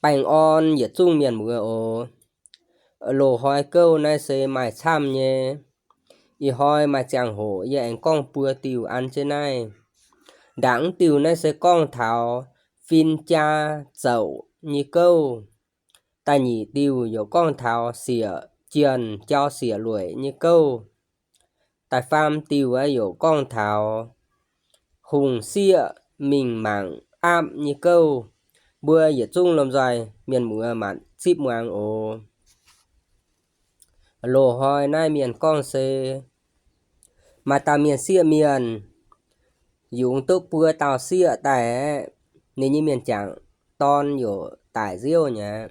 Baengh orn yietc zungv mienh muoz oc. Loz-hnoi gouv naaiv se maaih camv nyei. Ih hnoi maaih ziangh hoc yie aengx gorngv buo diuh an jienv naaiv. Ndaangc diuh naaiv se gorngv taux fin-jaa zouc nyei gouv. Da'nyeic diuh yaac gorngv taux siec jienh jauv siec lueic nyei gouv. Da'faam diuh yaac gorngv taux hungh sieqv mingh mangc aapv nyei gouv. Mbuo yietc zungv lomh nzoih mienh muoz maanc zipv muangx oc. Loz-hnoi naaiv mienh gorngv se maaih dauh mienh sieqv mienh yungz duqv buo dauh sieqv daaih aeqv, ninh nyei mienh jangc dorn yaac daic nziouv nyei aqv.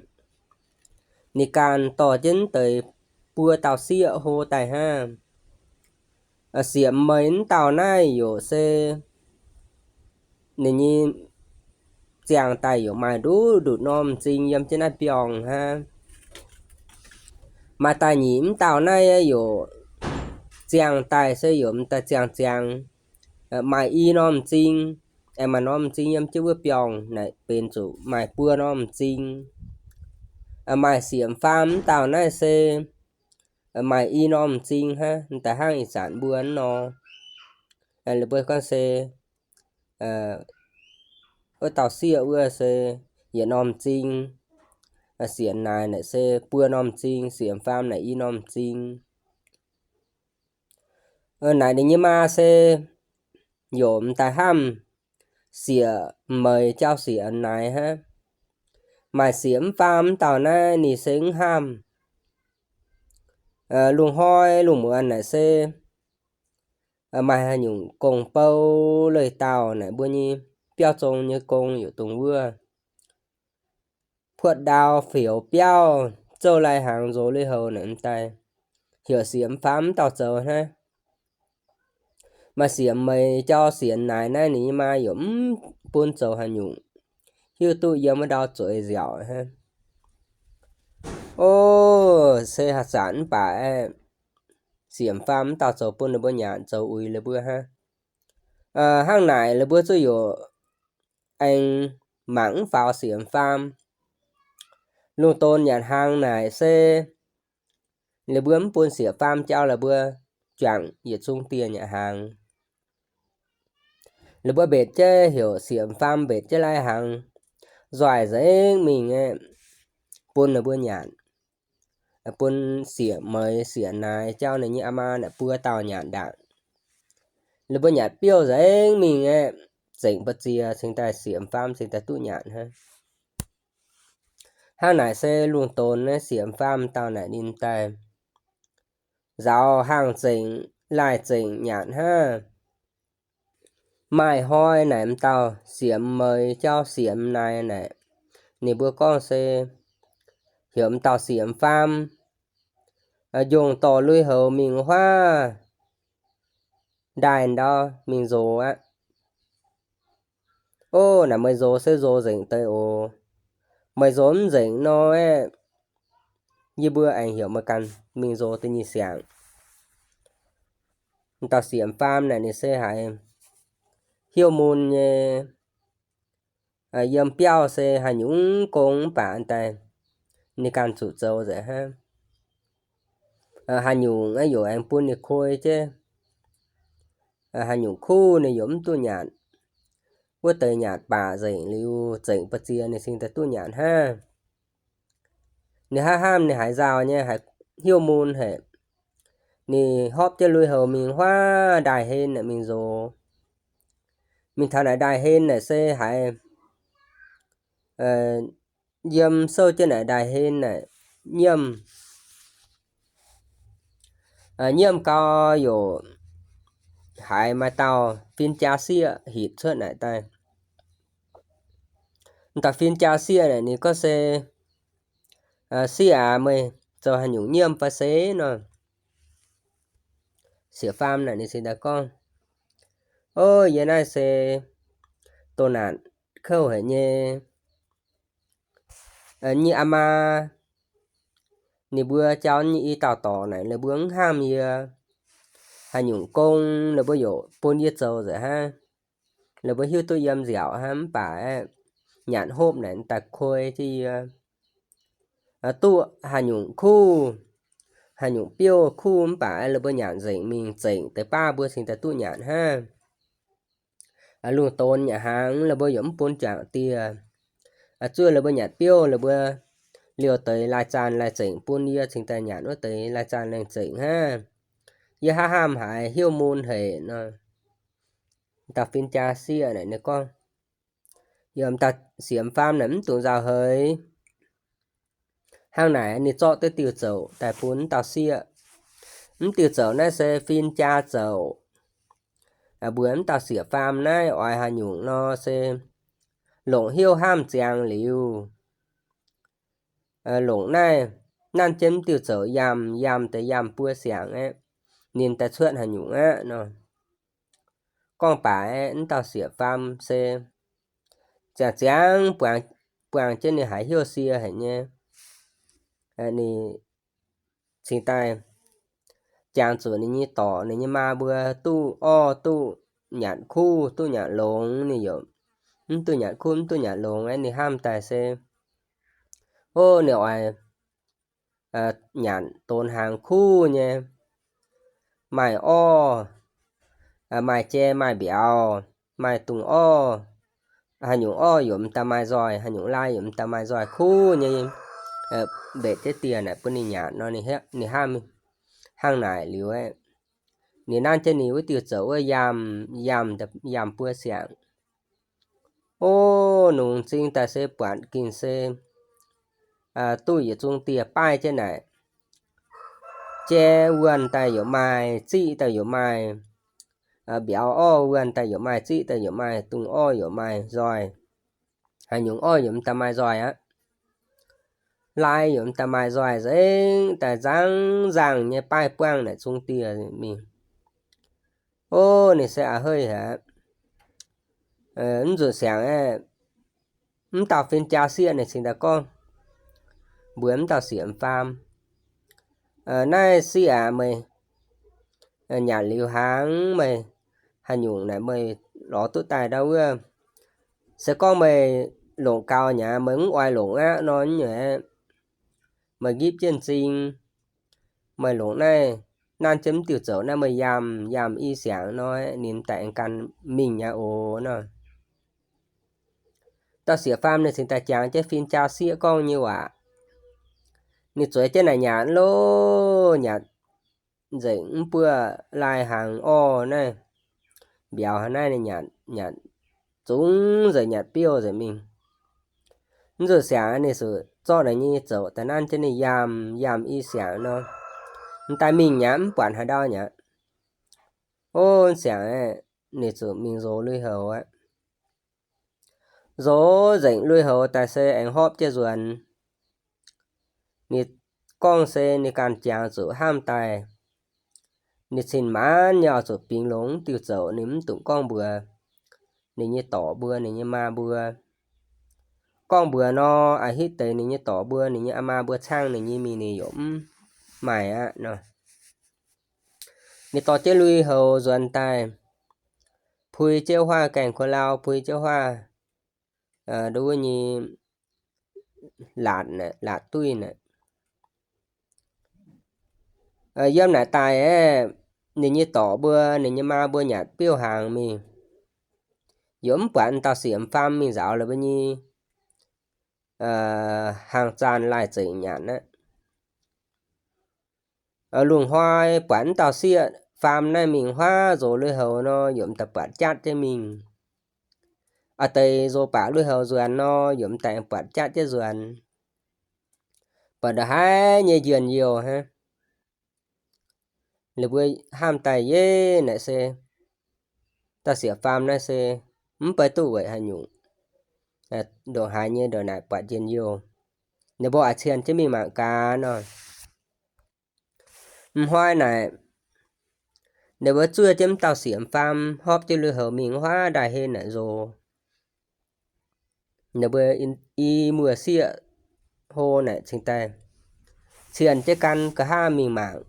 Ninh ganh dorh jienv deix buo dauh sieqv hlo daaih hnangv. Sieqv-meix wuov dauh naaiv yaac se ninh nyei ziangh daaih yaac maaih nduqc nduqc norm m'zing yiem jienv naaiv biorngh hnangv. Maaih da'nyeic wuov dauh naaiv yaac ziangh daaih se yaac m'daaih ziangh ziangx, maaih i norm m'zing, aengx maaih norm m'zing yiem jienv wuov biorngh naaic benx zuqc maaih buo norm m'zing. Maaih sieqv-faam wuov dauh naaiv se maaih i norm m'zing hnangv, m'daaih hnangv ih zanc mbuo nor. Lih mbuo gorngv se wuov dauh sieqv wuov se yietc norm m'zing, sieqv-naaic naaic se buo norm m'zing, sieqv-faam naaic i norm m'zing. Naaic ninh nyei maa se yaac m'daaih hnamv sieqv-meix jauv sieqv-naaic hnangv. Maaih sieqv-faam wuov dauh naaiv ninh se mv hnamv. Lungh hnoi lungh muonz naaic se maaih haaix nyungc gong-bou leih dauh naaic mbuo nyei biauv zong nyei gong yaac dongh wuov puoqv ndau fioux biauv zouv lai-hnaangx nzox lui-houx naaic m'daaih heuc sieqv-faam wuov dauh zoux hnangv. Maaih sieqv-meix jauv sieqv-naaic naaiv ninh nyei maa yaac mv bun zoux haaix nyungc, hiuv duqv yiem wuov ndau zueiz nziaauc hnangv. O, se haaix zanc mv baac aeqv, sieqv-faam wuov dauh zoux bun ninh mbuo nyanc zoux uix lih mbuo hnangv. Hnangv naaic lih mbuo zuqc yaac aengx mangc mv faaux sieqv-faam. Lungh donx nyanc hnaangx naaic se lih mbuo mv bun sieqv-faam jauv lih mbuo juangc yietc zungv dieh nyanc hnaangx. Lih mbuo mbetc jienv heuc sieqv-faam mbetc jienv lai-hnaangx nzoih nzengc mingh aeqv, bun lih mbuo nyanc. Bun sieqv-meix sieqv-naaic jauv ninh nyei aa maa naaic buo dauh nyanc ndaangc. Lih mbuo nyanc biouv nzengc mingh aeqv, zengc ba'ziex cingx daaih sieqv-faam cingx daaih duqv nyanc hnangv. Hnangv naaic se lungh donx naaiv sieqv-faam dauh naaic ninh daaih nzaaux hnaangx zengc, lai-zengc nyanc hnangv. Maaih hnoi naaic m'dauh sieqv-meix jauv sieqv-naaic naaic, ninh mbuo gorngv se heuc m'dauh sieqv-faam njongc dorh lui-houx mingh huaav ndaaih ndau mingh nzox aqv. O, naaic meih nzox se nzox nzengc deix oc. Meih nzox mv nzengc nor aeqv, yie mbuo aengx heuc meih ganh mingh nzox da'nyeic siangx. M'dauh sieqv-faam naaic ninh se haiz hnyouv mun nyei, yiem biauv se haaix nyungc gong mv baac daaih ninh ganh zuqc zoux nzengc hnangv. Haaix nyungc yaac aengx bun ninh koi jienv. Haaix nyungc kuv ninh yaac mv duqv nyanc. Wuov deix nyanc baac nzengc liuz zengc ba'ziex ninh cingx daaih duqv nyanc hnangv. Ninh hnamv hnamv ninh haiz nzauh nyei, haiz hnyouv mun haic. Ninh hopv jienv lui-houx mingh huaav ndaaih hlen mingh nzox. Mingh taux naaic ndaaih hlen naaic se haiz yiem souv jienv naaic ndaaih hlen naaic nyiemv, nyiemv gau yaac haiz maaih dauh fin-jaa sieqv hitc cuotv naaic daaih. M'dauh fin-jaa sieqv naaic ninh gorngv se, Sieqv aac, meih zoux haaix nyungc nyiemv fai se nor? Sieqv-faam naaic ninh cingx daaih gorngv, O, yie naaiv se doh naanc kouv haic nyei. Nyei aa maa ninh mbuo jauv nyei i dauh dorc naaic, ninh mbuo mv hnamv yie. Haaix nyungc gong ninh mbuo yaac bun yie zoux nzengc hnangv. Ninh mbuo hiuv duqv yiem nziaauc hnangv mv baac aeqv, nyanc hopv naaic daaih koi jienv yie. Duqv haaix nyungc kuv, haaix nyungc biouv kuv mv baac la'buo nyanc nzengc mingh, zengc deix baav mbuo cingx daaih duqv nyanc hnangv. Lungh donx nyanc hnaangx la'buo yaac mv bun juangc dieh. Zuov la'buo nyanc biouv la'buo liouh deix lai zaanh lai zengc bun yie cingx daaih nyanc wuov deix lai zaanh lai zengc hnangv. Yie hnamv hnamv haiz hnyouv mun haic nor. Dauh fin-jaa sieqv naaic ninh gorngv, yie m'dauh sieqv m'faam naaic mv dungx nzauh heix. Hnangv naaic ninh zorqv duqv diuh zouc daaih bun m'dauh sieqv. Mv diuh zouc naaiv se fin-jaa zouc. Mbuox m'dauh sieqv m'faam naaiv oix haaix nyungc nor se longc hnyouv hnamv ziangx liuz, longc naaiv nanv jienv m'diuh zouc yamh, yamh deix yamh buo siangx aeqv, ninh daaih cuotv haaix nyungc aqv nor. Gorngv baac m'dauh sieqv m'faam se ziangh ziangx buangh, buangh jienv ninh haiz hnyouv sie haic nyei. Ninh cingx daaih jangx zuqc ninh nyei dorc ninh nyei maa mbuo duqv orv duqv nyanc kuv duqv nyanc longx, ninh yaac mv duqv nyanc kuv mv duqv nyanc longx aeqv, ninh hnamv daaih se, o, ninh oix nyanc donx hnaangx kuv nyei, maaih orv, maaih jai maaih mbiauz, maaih dungz orv, haaix nyungc orv yaac m'daaih maaih nzoih, haaix nyungc lai yaac m'daaih maaih nzoih kuv nyei, mbetc jienv dieh naaic bun ninh nyanc nor, ninh hnamv hnangv naaic liuz aeqv, ninh nanv jienv ninh wuov diuh zouc wuov yamh, yamh, yamh buo siangx. O, nungx m'zing daaih se buatc gengh se duqv yietc zungv dieh baaih jienv naaic. Jai wuonh daaih yaac maaih, ziqv daaih yaac maaih, mbiauz orv wuonh daaih yaac maaih, ziqv daaih yaac maaih, dungz orv yaac maaih nzoih, haaix nyungc orv yaac m'daaih maaih nzoih aqv. Lai yaac m'daaih maaih nzoih nzengc, daaih nzangv nzangh nyei baaih buangv naaic zungv dieh mingh. O, ninh se a'heiv aqv. Mv nzunc siangx aeqv, m'dauh fin-jaa sieqv ninh cingx daaih gorngv mbuox m'dauh sieqv m'faam, naaiv sieqv aac, meih nyanc liuz hnaangx meih haaix nyungc naaic meih lorz duqv daaih ndau wuov. Se gorngv meih longc gaux nyei, meih mv oix longc aqv nor, nyungc aeqv, meih nqipv jienv m'zing, meih longc naaiv, nanv jienv m'diuh zouc naaiv meih yamh, yamh i siangx nor, ninh daaih aengx gan mingh nyei oc nor. Dauh sieqv faam ninh cingx daaih jangx jienv fin-jaa sieqv gorngv nyei waac. Ninh zueiz jienv naaic nyanc loh, nyanc nzengc mv buo lai hnaangx orv naaiv, mbiauz hnaangx naaiv, ninh nyanc, nyanc zungv nzengc, nyanc biouv nzengc mingh. Mv zuqc siangx ninh zuqc zorqv naaic nyei zouc daaih nanv jienv ninh yamh, yamh i siangx nor, m'daaih mingh nyei, mv buatc haaix ndau nyei. O, siangx aeqv, ninh zuqc mingh nzox lui-houx aqv. Nzox nzengc lui-houx daaih se aengx hopv jienv nzuonx. Ninh gorngv se ninh ganh jangx zuqc hnamv daaih, ninh cin-maanc nyei oix zuqc bingx longx diuh zouc, ninh mv dungx gorngv mbuox ninh nyei dorc mbuo, ninh nyei maa mbuo. Gorngv mbuox nor, a'hitv deix ninh nyei dorc mbuo, ninh nyei maa mbuo cangv ninh nyei mingh, ninh yaac mv maaih aqv nor. Ninh dorh jienv lui-houx nzuonx daaih, pui jienv huaav gaengh kuo lauh, pui jienv huaav nduov nyei laatc, laatc duih naaic. Yiem naaic daaih aeqv, ninh nyei dorc mbuo, ninh nyei maa mbuo nyanc biouv hnaangx mingh, yaac mv buatc m'dauh sieqv m'faam mingh nzaaux la'buo nyei hnaangx zaanh laih zengc nyanc aqv. Lungh hnoi buatc m'dauh sieqv faam naaiv mingh huaav nzox lui-houx nor, yaac m'daaih buatc jatv jienv mingh. A'deix nzox baac lui-houx nzuonx nor, yaac m'daaih buatc jatv jienv nzuonx. Buatc ndongc haaix nyei njien-youh hnangv. Ninh mbuo hnamv daaih yie naaic se, dauh sieqv faam naaiv se mv bei duqv weic haaix nyungc. Ndongc haaix nyei ndongc naaic buatc njien-youh. Ninh mbuo oix cien jienv mingh mangc gaax nor. M'hnoi naaic, ninh mbuo zuov jienv m'dauh sieqv m'faam hopv jienv lui-houx mingh huaav ndaaih hen naaic nzox. Ninh mbuo i muoz-sieqv hlo naaic cingx daaih cien jienv gan nqa'haav mingh mangc.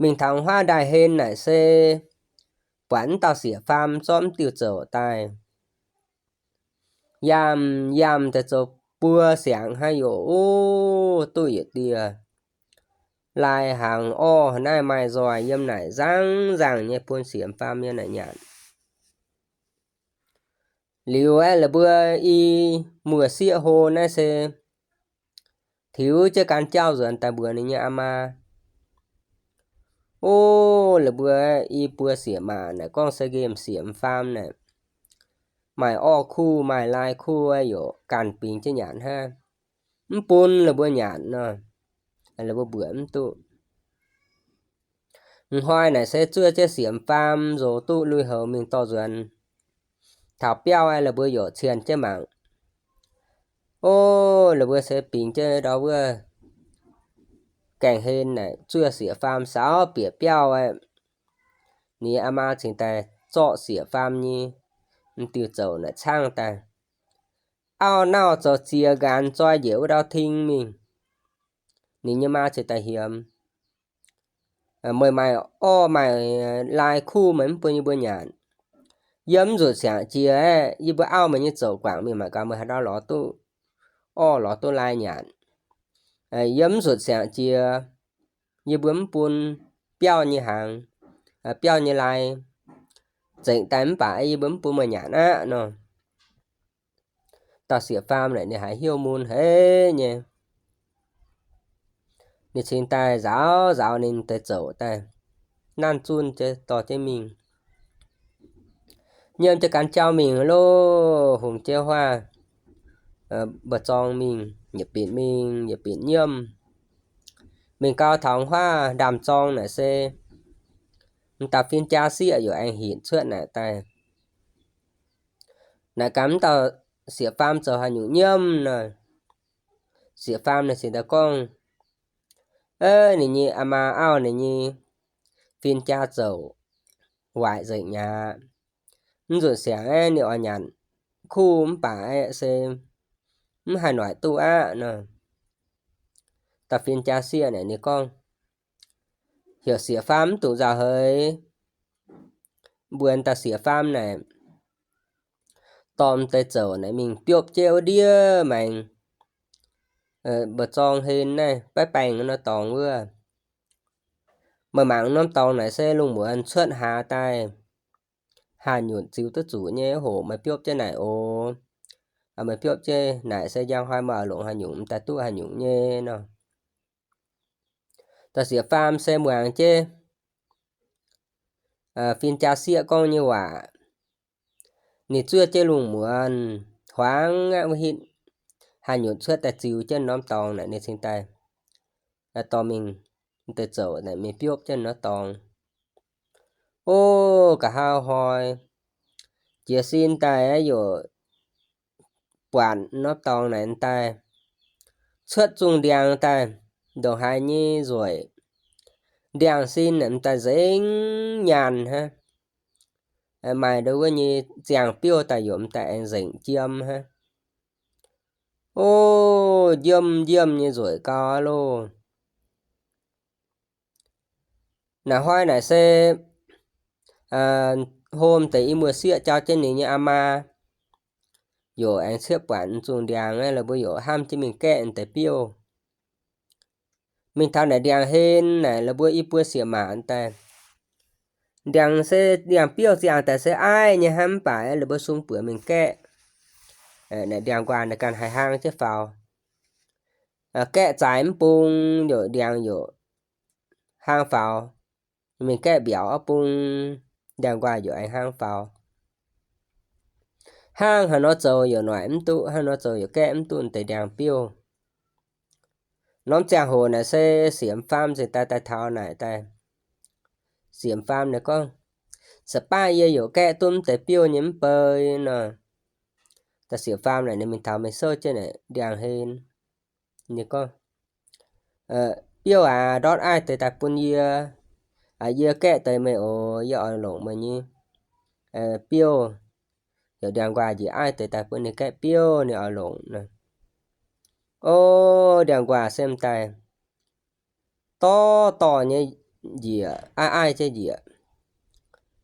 Mingh taux huaav ndaaih hen naaic se buatc wuov dauh sieqv-faam zorqv mv diuh zouc daaih, yamh yamh deix zoux buo siangx hnangv yoc, o, duqv yietc dieh lai hnaangx orv naaiv maaih nzoih yiem naaic nzangv nzangh nyei bun sieqv-faam yiem naaic nyanc. Liuz aeqv, la'buo i muoz-sieqv hlo naaiv se tiux jienv gan jauv nzuonx daaih mbuox ninh nyei aa maa, o, la'buo i buo sieqv-maac naaic gorngv se nqemh sieqv-faam naaic, maaih orv kuv maaih lai kuv yaac ganh bingx jienv nyanc hnangv, mv bun la'buo nyanc nor, la'buo mbuoqc mv duqv. Hnoi naaic se zuov jienv sieqv-faam nzox duqv lui-houx mingh dorh nzuonx taux biauv aeqv, la'buo yaac cienh jienv mangc, o, la'buo se bingx jienv ndau wuov gaengh hlen naaic zuov sieqv-faam saaux bieqc biauv aeqv, ninh aa maa cingx daaih zorqv sieqv-faam nyei mv diuh zouc naaic caangv daaih, auv-nauv zoux ziex nqanx zoi njiec wuov ndau ting mingh. Ninh nyei maa cingx daaih hiemx, meih maaih orv maaih lai kuv meih mv bun yie mbuo nyanc. Yiem mv nzunc siangx jiex aeqv, yie mbuo auv meih nyei zouc guangc mingh mangc gaax meih haaix ndau lorz duqv orv lorz duqv lai nyanc. Yiem mv nzunc siangx jiex, yie mbuo mv bun biauv nyei hnaangx, biauv nyei lai zengc daaih mv baac yie mbuo mv bun meih nyanc aqv nor. Dauh sieqv-faam naaic ninh haiz hnyouv mun haic nyei. Ninh cingx daaih nzaaux nzaaux ninh deix zouc daaih, nanv zunh jienv dorh jienv mingh. Nyiemv jienv gan jauv mingh loh, hungx jienv huaav mba'zorng mingh, yietc binc mingh yietc binc nyiemv. Mingh gau taux huaav ndaamv-zorng naaic se m'dauh fin-jaa sieqv yaac aengx hinc cuotv naaic daaih. Naaic gaax m'dauh sieqv-faam zoux haaix nyungc nyiemv nor. Sieqv-faam naaic cingx daaih gorngv, ninh nyei aa maa auv ninh nyei fin-jaa zouc waaic nzengc mi'aqv. Mv nzunc siangx aeqv, ninh oix nyanc kuv mv baac aeqv, se mv haih noic duqv aqv nor. Dauh fin-jaa sieqv naaic ninh gorngv, heuc sieqv-faam mv dungx nzauh heix, mbuox dauh sieqv-faam naaic, dorh deix zouc naaic mingh biopv jienv wuov ndiev maengx mba'zorng hlen naaiv baav baengh nor dorngx wuov. Meih mangc norm dorngx naaic se lungh muonz cuotv hlaax daaih, haah nyunc ziux duqv zuqc nyei, hoc meih biopv jienv naaic oc. Meih biopv jienv naaic se njang hnoi meih oix longc haaix nyungc m'daaih duqv haaix nyungc nyei nor. Dauh sieqv-faam se muangx jienv fin-jaa sieqv gorngv nyei waac, ninh zuov jienv lungh muonz huaangx aqv wuov hitv, haah nyunc cuotv daaih ziux jienv norm dorngx naaic ninh cingx daaih dorh mingh deix zouc naaic mingh biopv jienv norm dorngx. O, nqa'haav hnoi jiez sin daaih yaac buatc norm dorngx naaic daaih cuotv zungh ndiangx daaih, ndongc haaix nyei nzueic, ndiangx-sin naaic m'daaih nzengc nyaanh hnangv. Maaih ndo wuov nyei ziangh biouv daaih yaac m'daaih aengx nzengc jiem hnangv. O, njiemv njiemv nyei nzueic gau loh. Naaic hnoi naaic se hlo m'deix i muoz-sieqv jauv jienv ninh nyei aa maa, yaac aengx ciepv buatc zungh ndiangx, la'mbuo yaac hnamv jienv mingh gaeqv deix biouv. Mingh taux naaic ndiangx-hlen naaic la'mbuo i buo sieqv-maac daaih. Ndiangx se ndiangx-biouv ziangh daaih se aiv nyei hnangv mv baac la'mbuo sung buoz mingh gaeqv. Naaic ndiangx-nquaah naaic ganh haih hlang jienv faaux. Gaeqv zaaix mv bung yaac ndiangx yaac hlang faaux. Mingh gaeqv mbiaauc oix bung, ndiangx-nquaah yaac aengx hlang faaux. Hnangv haaix nor zoux yaac noic mv duqv, hnangv haaix nor zoux yaac gaeqv mv duqv deix ndiangx-biouv. Norm ziangh hoc naaic se sieqv-faam cingx daaih daaih taux naaic daaih. Sieqv-faam naaic gorngv, Sa'baav yie yaac gaeqv duqv mv deix biouv nyei mv bei nor. Daaih sieqv-faam naaic ninh mingh taux mingh souv jienv naaic ndiangx-hlen. Ninh gorngv, Biouv aac, ndortv aiv deix daaih bun yie. Yie gaeqv deix meih oc. Yie oix longc meih nyei biouv. Yaac ndiangx-nquaah njiec aiv deix daaih bun ninh gaeqv biouv, ninh oix longc nor. O, ndiangx-nquaah se m'daaih dorh dorh nyei njiec, aiv aiv jienv njiec.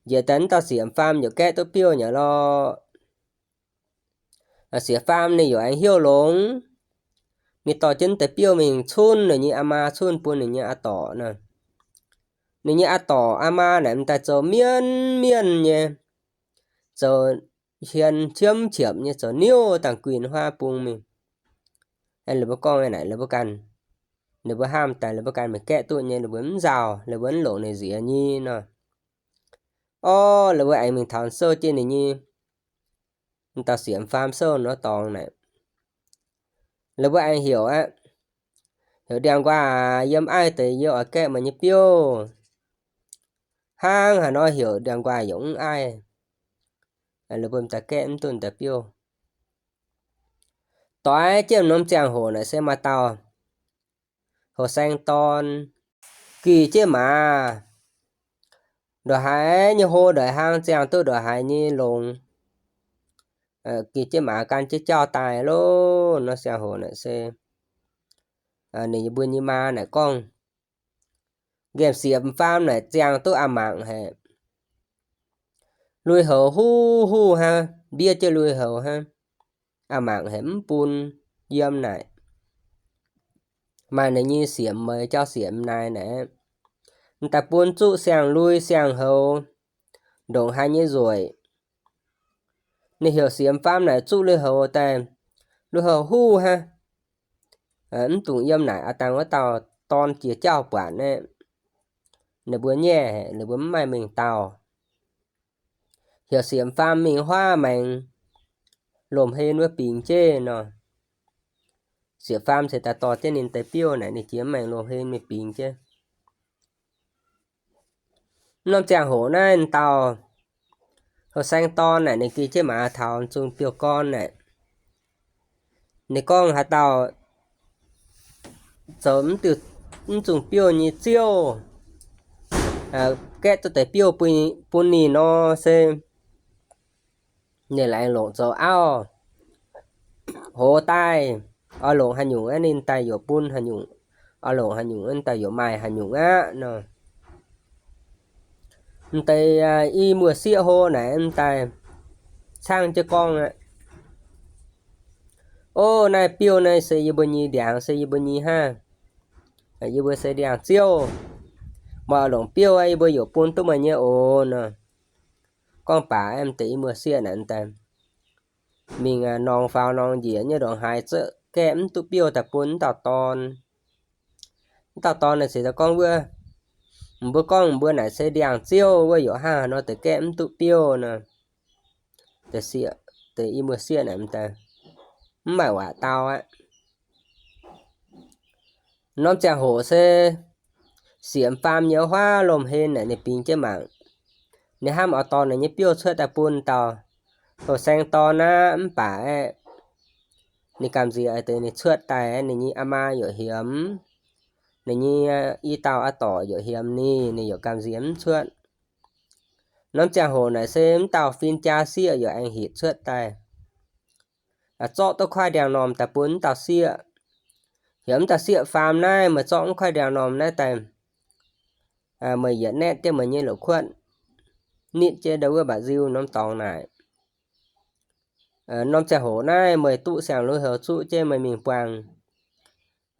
Njiec daaih wuov dauh sieqv m'faam yaac gaeqv duqv biouv nyei lorqc. Sieqv m'faam ninh yaac aengx hnyouv longx. Ninh dorh jienv deix biouv mingh cunh ninh nyei aa maa, cunh bun ninh nyei aa dorc nor. Ninh nyei aa dorc aa maa naaic m'daaih zoux mienh mienh nyei, zoux hien qiemx qiemx nyei, zoux niouv dangh guinh huaav bung mingh. Ninh mbuo gorngv naaic, ninh mbuo ganh, ninh mbuo hnamv daaih ninh mbuo ganh mingh gaeqv duqv nyei, ninh mbuo mv nzauh, ninh mbuo mv longc ninh nziex nyei nor. Orv, ninh mbuo aengx mingh taux sou jienv ninh nyei, dauh sieqv m'faam sou nor dorngx naaic, ninh mbuo aengx heuc aqv. Heuc, Ndiangx-nquaah, yiem aiv deix yie oix gaeqv meih nyei biouv. Hnangv haaix nor heuc ndiangx-nquaah yaac mv aiv. Ninh mbuo m'daaih gaeqv mv duqv deix biouv. Doix jienv norm ziangh hoc naaic se maaih dauh houh saeng dorn gih jienv maaz, ndongc haaix nyei hlo ndongc haaix hlang ziangh duqv ndongc haaix nyei longx, gih jienv maaz gan jienv jauv daaih loh. Norm ziangh hoc naaic se ninh mbuo nyei maa naaic gorngv, nqemh sieqv m'faam naaic ziangh duqv a'mangc haic. Lui-houx huv huv hnangv, mbiev jienv lui-houx hnangv. A'mangc haic mv bun yiem naaic. Maaih ninh nyei sieqv m'meih jauv sieqv m'naaiv naaic, m'daaih bun zuqv siang-lui siang-houx ndongc haaix nyei nzueic. Ninh heuc sieqv m'faam naaic zuqv lui-houx daaih, lui-houx huv hnangv, mv dungx yiem naaic. Aa dangh wuov dauh dorn jiex jauv buatc naaiv, ninh mbuo nyaiv haic, ninh mbuo mv maaih mengh dauh. Heuc sieqv m'faam mingh huaav maengx lomh hlen wuov bingx jienv nor. Sieqv m'faam ceix daaih dorh jienv ninh deix biouv naaic, ninh jiex maengx lomh hlen mingh bingx jienv. Norm ziangh hoc naaiv dauh houh saeng dorn naaic, ninh gih jienv maaz taux zungh biouv-gorn naaic, ninh gorngv haaix dauh zoux mv zungh biouv nyei ziouv, gaeqv duqv deix biouv bun ninh nor se ninh laengz longc zoux auv. Hoz daaih oix longc haaix nyungc, ninh daaih yaac bun haaix nyungc, oix longc haaix nyungc, ninh daaih yaac maaih haaix nyungc aqv nor. M'deix i muoz-sieqv hlo naaic m'daaih caangv jienv gorngv aqv. O, naaiv biouv naaiv se yie mbuo nyei, ndiangx se yie mbuo nyei hnangv. Yie mbuo se ndiangx-ziouv. Meih oix longc biouv, yie mbuo yaac bun duqv meih nyei oc nor. Gorngv baac m'deix i muoz-sieqv naaic m'daaih mingh norngx faaux norngx njiec nyei ndongc haaix zungv gaeqv mv duqv biouv daaih bun m'dauh dorn. M'dauh dorn naaic ceix daaih gorngv wuov, mbuo gorngv mbuo naaic se ndiangx-ziouv wuov, yaac hnangv haaix nor deix gaeqv mv duqv biouv nor. Deix i muoz-sieqv naaic m'daaih mv maaih waac dau aqv. Norm ziangh hoc se sieqv m'faam nyei huaav lomh hlen naaic ninh bingx jienv mangc. Ninh hnamv oix dorh ninh nyei biouv cuotv daaih bun dauh houh saeng dorn aqv, mv baac aeqv, ninh gamh nziex deix ninh cuotv daaih, ninh nyei aa maa yaac hiemx, ninh nyei i dauh aa dorc yaac hiemx ninh, ninh yaac gamh nziex mv cuotv. Norm ziangh hoc naaic se m'dauh fin-jaa sieqv yaac aengx hitv cuotv daaih, zorqv duqv kuaaiv ndiangx-normh daaih bun m'dauh sieqv. Heuc m'dauh sieqv, Faam naaiv, meih zorqv m'kuaaiv ndiangx-normh naaiv daaih, meih yietc naetv jienv meih nyei la'kuotv, nitv jienv ndau wuov mba'nziu norm dorngx naaic. Norm ziangh hoc naaiv meih duqv siang-lui-houx zuqv jienv meih mingh buangh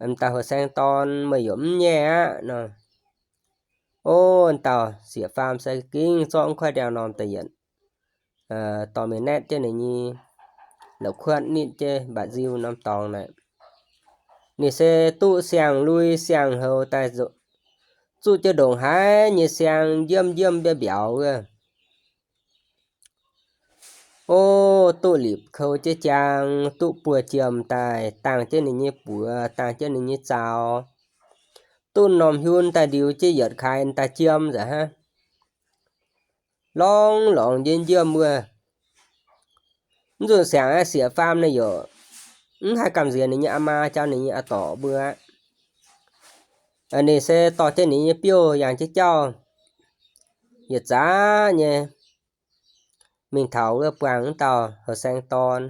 m'dauh houh saeng dorn, meih yaac mv nyaiv aqv nor. O, dauh sieqv-faam se gengh zorqv m'kuaaiv ndiangx-normh daaih yietc dorh mingh naetv jienv ninh nyei la'kuotv, nitv jienv mba'nziu norm dorngx naaic. Ninh se duqv siang-lui siang-houx daaih, zuqv jienv ndongc haaix nyei siang, njiemv njiemv mbiauh mbiauh wuov. O, duqv lipc kou jienv jaang, duqv buoz-jiem daaih dangh jienv ninh nyei buoz, dangh jienv ninh nyei zaux, duqv m'normh hiun daaih ndiux jienv yietc kaaix daaih jiem nzengc hnangv. Lorngx lorngx njiemv njiemv wuov. Mv nzunc siangx aqv, sieqv-faam naaiv yaac mv haih gamh nziex ninh nyei aa maa caux ninh nyei aa dorc mbuo aqv. Ninh se dorh jienv ninh nyei biouv yangh jienv jauv, yietc zaqc nyei mingh taux wuov buangh wuov dauh houh saeng dorn,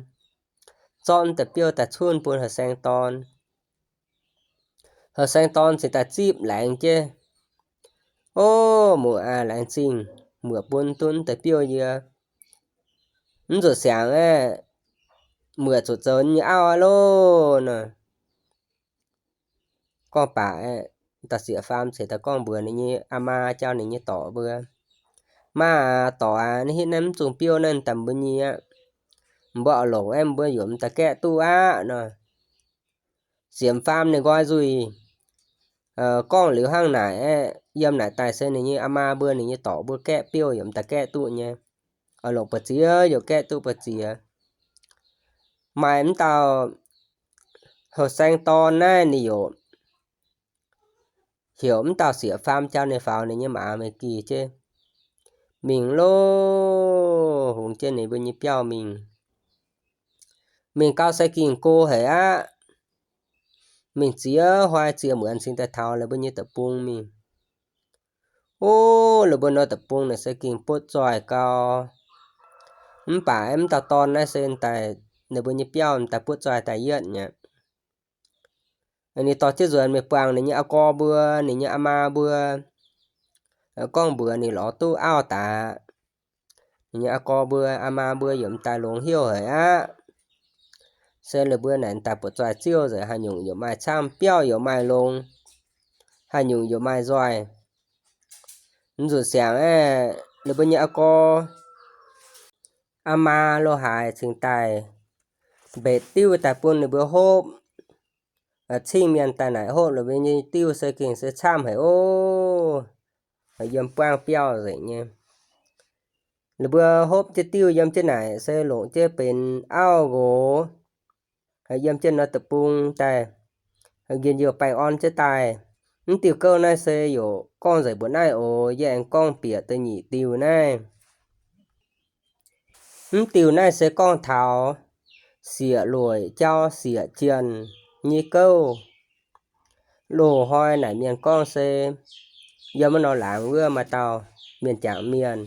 zorqv deix biouv daaih cunh bun houh saeng dorn. Houh saeng dorn cingx daaih zipv laengz jienv, O, muoz aac, laengz zingh. muoc bun duqv deix biouv yie. Mv zuqc siangx aeqv, muoc zuqc zoux nyei auv aqv loh nor. Gorngv baac aeqv, dauh sieqv faam ceix daaih gorngv mbuox ninh nyei aa maa, jauv ninh nyei dorc mbuo, Maa aac, dorc aac, naaiv hitv naaiv mv zungh biouv naaiv daaih mbuo nyei aqv. Mbuo oix longc aeqv, mbuo yaac m'daaih gaeqv duqv aqv nor. Sieqv faam ninh nqoi nzuih gorngv liuz hnangv naaic aeqv, yiem naaic daaih se ninh nyei aa maa mbuo, ninh nyei dorc mbuo gaeqv biouv yaac m'daaih gaeqv duqv nyei. Oix longc buoz-ziex yaac gaeqv duqv buoz-ziex. Maaih mv dauh houh saeng dorn naaiv ninh yaac heuc mv dauh sieqv faam jauv ninh faaux ninh nyei maaz mingh gih jienv mingh loh, hungx jienv ninh mbuo nyei biauv mingh. Mingh gau se gengh go haic aqv. Mingh ziex hnoi ziex muonz cingx daaih taux la'buo nyei deic-bung mingh. Ov, la'buo nor deic-bung naaic se gengh butv zoih gau. Mv baac mv dauh dorn naaiv se daaih ninh mbuo nyei biauv m'daaih butv zoih daaih yietv nyei. Ninh dorh jienv nzuonx mingh buangh ninh nyei aa gorx mbuo, ninh nyei aa maa mbuo, gorngv mbuox ninh lorz duqv auv daaih. Ninh nyei aa gorx mbuo, aa maa mbuo yaac m'daaih longx heuc haic aqv. Se la'buo naaic daaih buatc zoih ziouv nzengc, haaix nyungc yaac maaih camv, biauv yaac maaih longx, haaix nyungc yaac maaih nzoih. Mv zuqc siangx aeqv, ninh mbuo nyei aa gorx aa maa lo haaix cingx daaih mbetc diuv daaih bun ninh mbuo hopv. Cing mienh daaih naaic hopv ninh mbuo nyei diuv se gengh se camv haic ov, yiem buangv biauv nzengc nyei. Ninh mbuo hopv jienv diuv yiem jienv naaic se longc jienv benx auv nqox, yiem jienv nor deic-bung daaih, njien-youh baengh orn jienv daaih. Mv diuh gouv naaiv se yaac gorngv nzengc mbuo naaiv oc. Yie aengx gorngv bieqc da'nyeic diuh naaiv. Mv diuh naaiv se gorngv taux Sieqv Lueic jauv Sieqv Jienh nyei gouv. Loz-hnoi naaic mienh gorngv se yiem wuov norm laangz wuov maaih dauh mienh jangc mienh,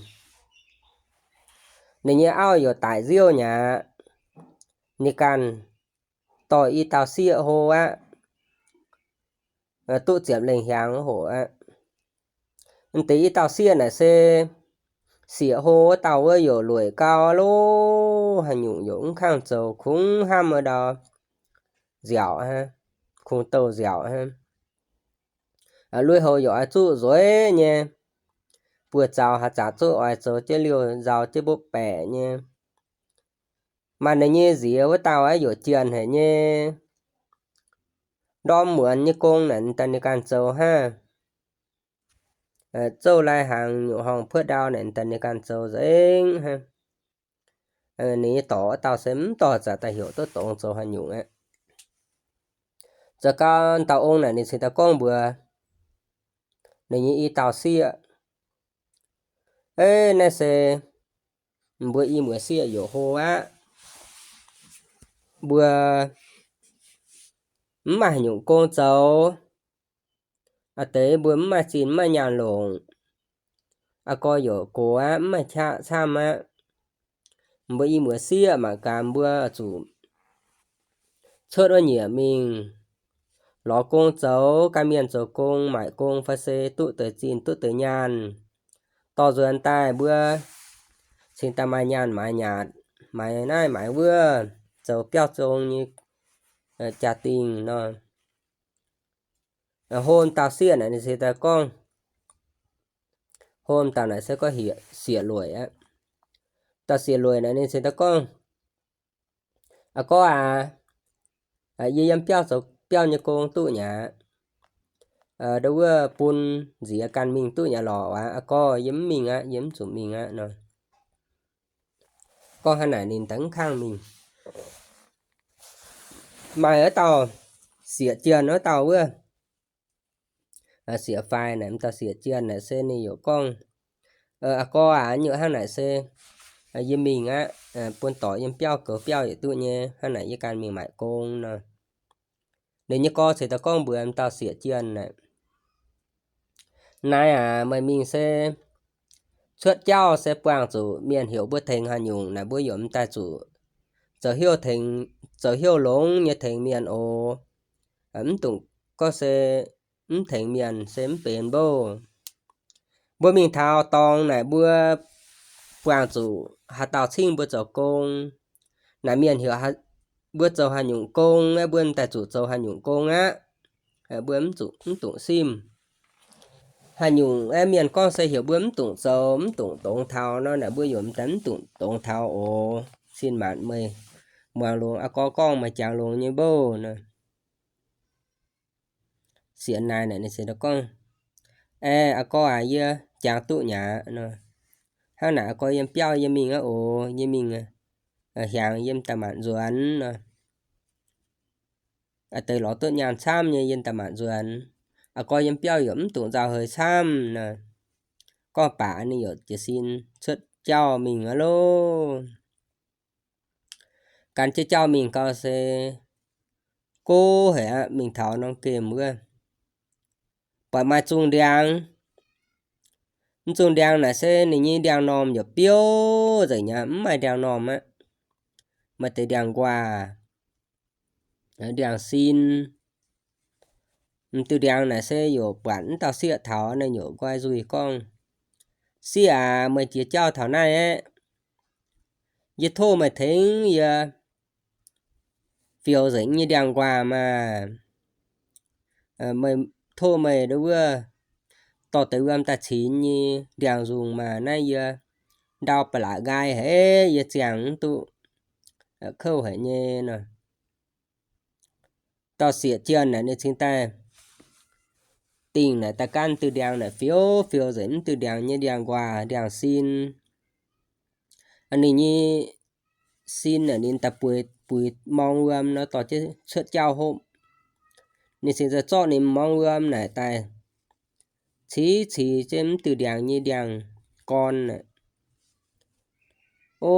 ninh nyei auv yaac daic nziouv mi'aqv. Ninh ganh dorh i dauh sieqv hlo aqv, duqv ziepc lengh hiaangx hoc aqv. Deix i dauh sieqv naaic se sieqv hlo wuov dauh wuov yaac lueic gau loh, haaix nyungc yaac mv kangh zoux, kungx hnamv wuov ndau nziaauc hnangv, kungx douh nziaauc hnangv. Lui-houx yaac oix zuqv nzueic nyei, buoz-zaux haaix zanc zuqv oix zoux jienv liouh nzauz jienv mbopv baeqc nyei. Maaih ninh nyei nziex wuov dauh aqv yaac jienh haic nyei. Ndorm muonz nyei gong naaic daaih ninh ganh zoux hnangv. Zouv lai hnaangx nyungc horngh puoqv ndau naaic daaih ninh ganh zoux nzengc hnangv. Ninh nyei dorc wuov dauh se mv dorh zanc daaih heuc duqv dongz zoux haaix nyungc aqv. Zoux gau dauh ong naaic ninh cingx daaih gorngv mbuox ninh nyei i dauh sieqv, Eix, naaiv se mbuo i muoz sieqv yaac hlo aqv. Mbuo mv maaih haaix nyungc gong zoux. Aa deix mbuo mv maaih zinh mv maaih nyaanh longc. Aa gorx yaac gox aqv, mv maaih qaqv camv aqv. Mbuo i muoz sieqv mangc gaax mbuo zuqc cuotv wuov nyiec mingh lorz gong zoux, gan mienh zoux gong, maaic gong fai se duqv deix zinh duqv deix nyaanh. Dorh nzuonx daaih mbuo cingx daaih maaih nyaanh maaiz nyaatc, maaiz naaiv maaiz wuov, zoux biauv zong nyei jaa-dingh nor. Hlo dauh sieqv naaic ninh cingx daaih gorngv, hlo dauh naaic se gorngv Sieqv Lueic aqv. Dauh Sieqv Lueic naaic ninh cingx daaih gorngv, Aa gorx aac, yie yiem biauv zoux biauv nyei gong duqv mi'aqv. Ndo wuov bun nziex gan mingh duqv mi'aqv lorqc aqv. Aa gorx, yie mv mingh aqv, yie mv zuqc mingh aqv nor. Gorngv hnangv naaic ninh daaih mv kangh mingh. Maaih wuov dauh Sieqv Jienh wuov dauh wuov, Sieqv Faix naaic, m'dauh Sieqv Jienh naaic se ninh yaac gorngv, Aa gorx aac, nyungc hnangv naaic se yie mingh aqv, bun dorc yiem biauv goux biauv yietc duqv nyei, hnangv naaic yie ganh mingh maaic gong nor. Ninh nyei gorx ceix daaih gorngv mbuox m'dauh Sieqv Jienh naaic, Naaiv aac, meih mingh se cuotv jauv se buangh zuqc mienh heuc mbuo tengx haaix nyungc naaic mbuo yaac m'daaih zuqc zoux heuv tengx, zoux heuv longx nyei tengx mienh oc. Mv dungx gorngv se mv tengx mienh se mv benx mbuo. Mbuo mingh taux dorngx naaic mbuo buangh zuqc haaix dauh cingv mbuo zoux gong. Naaic mienh heuc mbuo zoux haaix nyungc gong, mbuo m'daaih zuqc zoux haaix nyungc gong aqv. Mbuo mv zuqc, mv dungx simv. Haaix nyungc aeqv, mienh gorngv se heuc mbuo mv dungx zoux, mv dungx dongz taux nor, naaic mbuo yaac m'daaih mv dungx dongz taux oc. Sin maanc meih muangx longx aa gorx gorngv maaih jangx longx nyei mbuox nor. Sienx naaic naaic ninh se gorngv, Aeqv, aa gorx aac, yie jangx duqv nyei aqv nor. Hnangv naaic aa gorx yiem biauv yie mingh aqv oc. Yie mingh hiaangx yiem da'maanc nzuonx nor. Aa deix lorz duqv nyaanh camv nyei yiem da'maanc nzuonx. Aa gorx yiem biauv yaac mv dungx nzauh heix camv nor. Gorngv baac ninh yaac jiez sin cuotv jauv mingh aqv loh. Gan jienv jauv mingh gau se gox haic aqv, mingh taux norm gemh wuov, buatc maaih zungh ndiangx. Mv zungh ndiangx naaic se ninh nyei ndiangx-normh yaac biouv nzengc nyei, mv maaih ndiangx-normh aqv. Maaih deix ndiangx-nquaah, ndiangx-sin. M'diuh ndiangx naaic se yaac buatc mv dauh sieqv taux naaiv, yaac nqoi nzuih gorngv, Sieqv aac, meih jiex jauv taux naaiv aeqv, yie tov meih tengx yie fioux nzengc nyei ndiangx-nquaah maah. Meih, tov meih ndo wuov dorh deix wuom daaih cingx nyei ndiangx-nzungh maah. Naaiv yie ndau ba'laqc nqaai haic, yie ziangh mv duqv, kouv haic nyei nor. Dauh sieqv jienh naaic ninh cingx daaih dingh naaic daaih gaanv diuh ndiangx naaic fioux fioux nzengc mv diuh ndiangx nyei ndiangx-nquaah ndiangx-sin. Ninh nyei sin naaic ninh daaih buix, buix morng wuom nor dorh jienv cuotv jauv hopv. Ninh cingx daaih zorqv ninh morng wuom naaic daaih cix cix jienv mv diuh ndiangx nyei ndiangx-gorn naaic. O,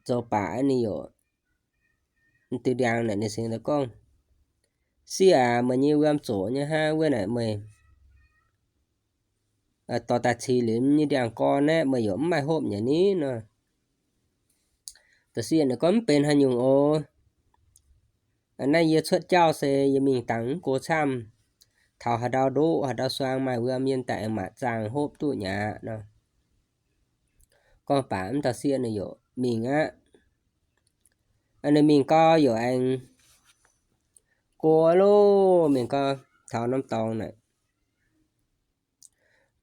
zoux baac ninh yaac, diuh ndiangx naaic ninh cingx daaih gorngv, Sieqv aac, meih nyei wuom zoqc nyei hnangv, wuov naaic meih dorh daaih cix liuz nyei ndiangx-gorn aeqv, meih yaac mv maaih hopv nyei ni nor. Dauh sieqv naaic gorngv, Mv benx haaix nyungc oc. Naaiv yie cuotv jauv se yie mingh dangx mv go camv. Taux haaix ndau ndoqv haaix ndau suang maaih wuom yie daaih aengx maanc zaangh hopv duqv nyei aqv nor. Gorngv baac mv dauh sieqv ninh yaac mingh aqv. Ninh mingh gau yaac aengx go loh, mingh gau taux norm dorngx naaic,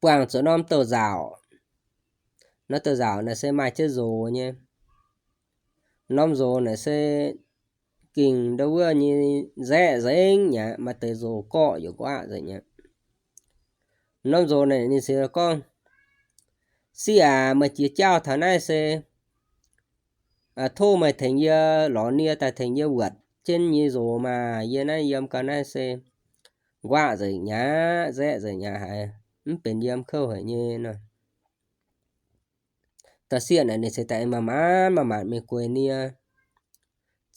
buangh zuqc norm douz-nzauc. Norm douz-nzauc naaic se maaih jienv nzox nyei. Norm nzox naaic se gengh ndo wuov nyei nzaeqv nzengc nyei, maaih deix nzox gorqv yaac nquaqv nzengc nyei. Norm nzox naaic ninh se gorngv, Sieqv aac, meih jiex jauv taux naaiv se tov meih tengx yie lorz nie daaih tengx yie wuotc jienv nyei nzox maah. Yie naaiv yiem gau naaiv se nquaqv nzengc nyei aqv, nzaeqv nzengc nyei aqv, haiz mv benx yiem, kouv haic nyei nor. Dauh sieqv naaic ninh se daaih maaih maanc maaih maanc mingh gueix nie,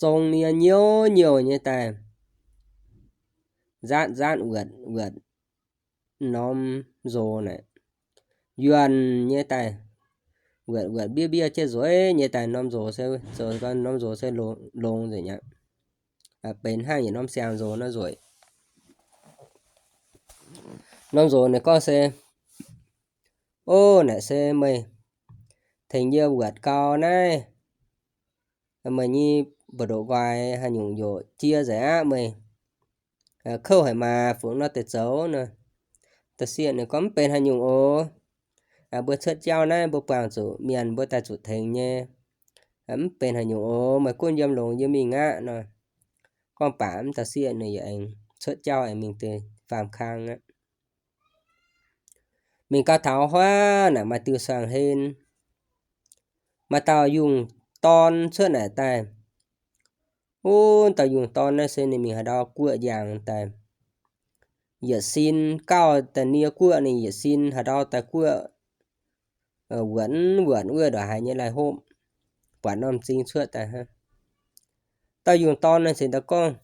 zong nie nyouv nyouh nyei daaih nzaatv nzaatv wuotc wuotc norm nzox naaic, yuonh nyei daaih, wuotc wuotc mbiev mbiev jienv nzueic nyei daaih, norm nzox se, norm nzox se longx nzengc aqv. Benx hnangv yietc norm siang-nzox nor nzueic. Norm nzox naaic gorngv se, O, naaic se meih tengx yie wuotc gau naaiv, meih nyei mbu'ndoqc nqoi haaix nyungc yaac jiex nzengc aqv, meih kouv haic maah, fungx nor deix zoux nor. Dauh sieqv ninh gorngv, Mv benx haaix nyungc oc. Mbuo cuotv jauv naaiv mbuo buangh zuqc mienh mbuo daaih zuqc tengx nyei. Mv benx haaix nyungc oc, meih gunv yiem longx yie mingh aqv nor. Gorngv baac mv dauh sieqv ninh yaac aengx cuotv jauv aengx mingh deix faam kang aqv. Mingh gau taux huaav naaic maaih diuh suangx hlen, maaih dauh yungh dorn cuotv naaic daaih. Wuov dauh yungh dorn naaiv se ninh mingh haaix ndau guoqv njang daaih, yietc sin gauh daaih nie guoqv, ninh yietc sin haaix ndau daaih guoqv, wuonc wuonc wuov ndongc haaix nyei laih hopv, buatc norm m'zing cuotv daaih hnangv. Dauh yungh dorn naaiv cingx daaih gorngv,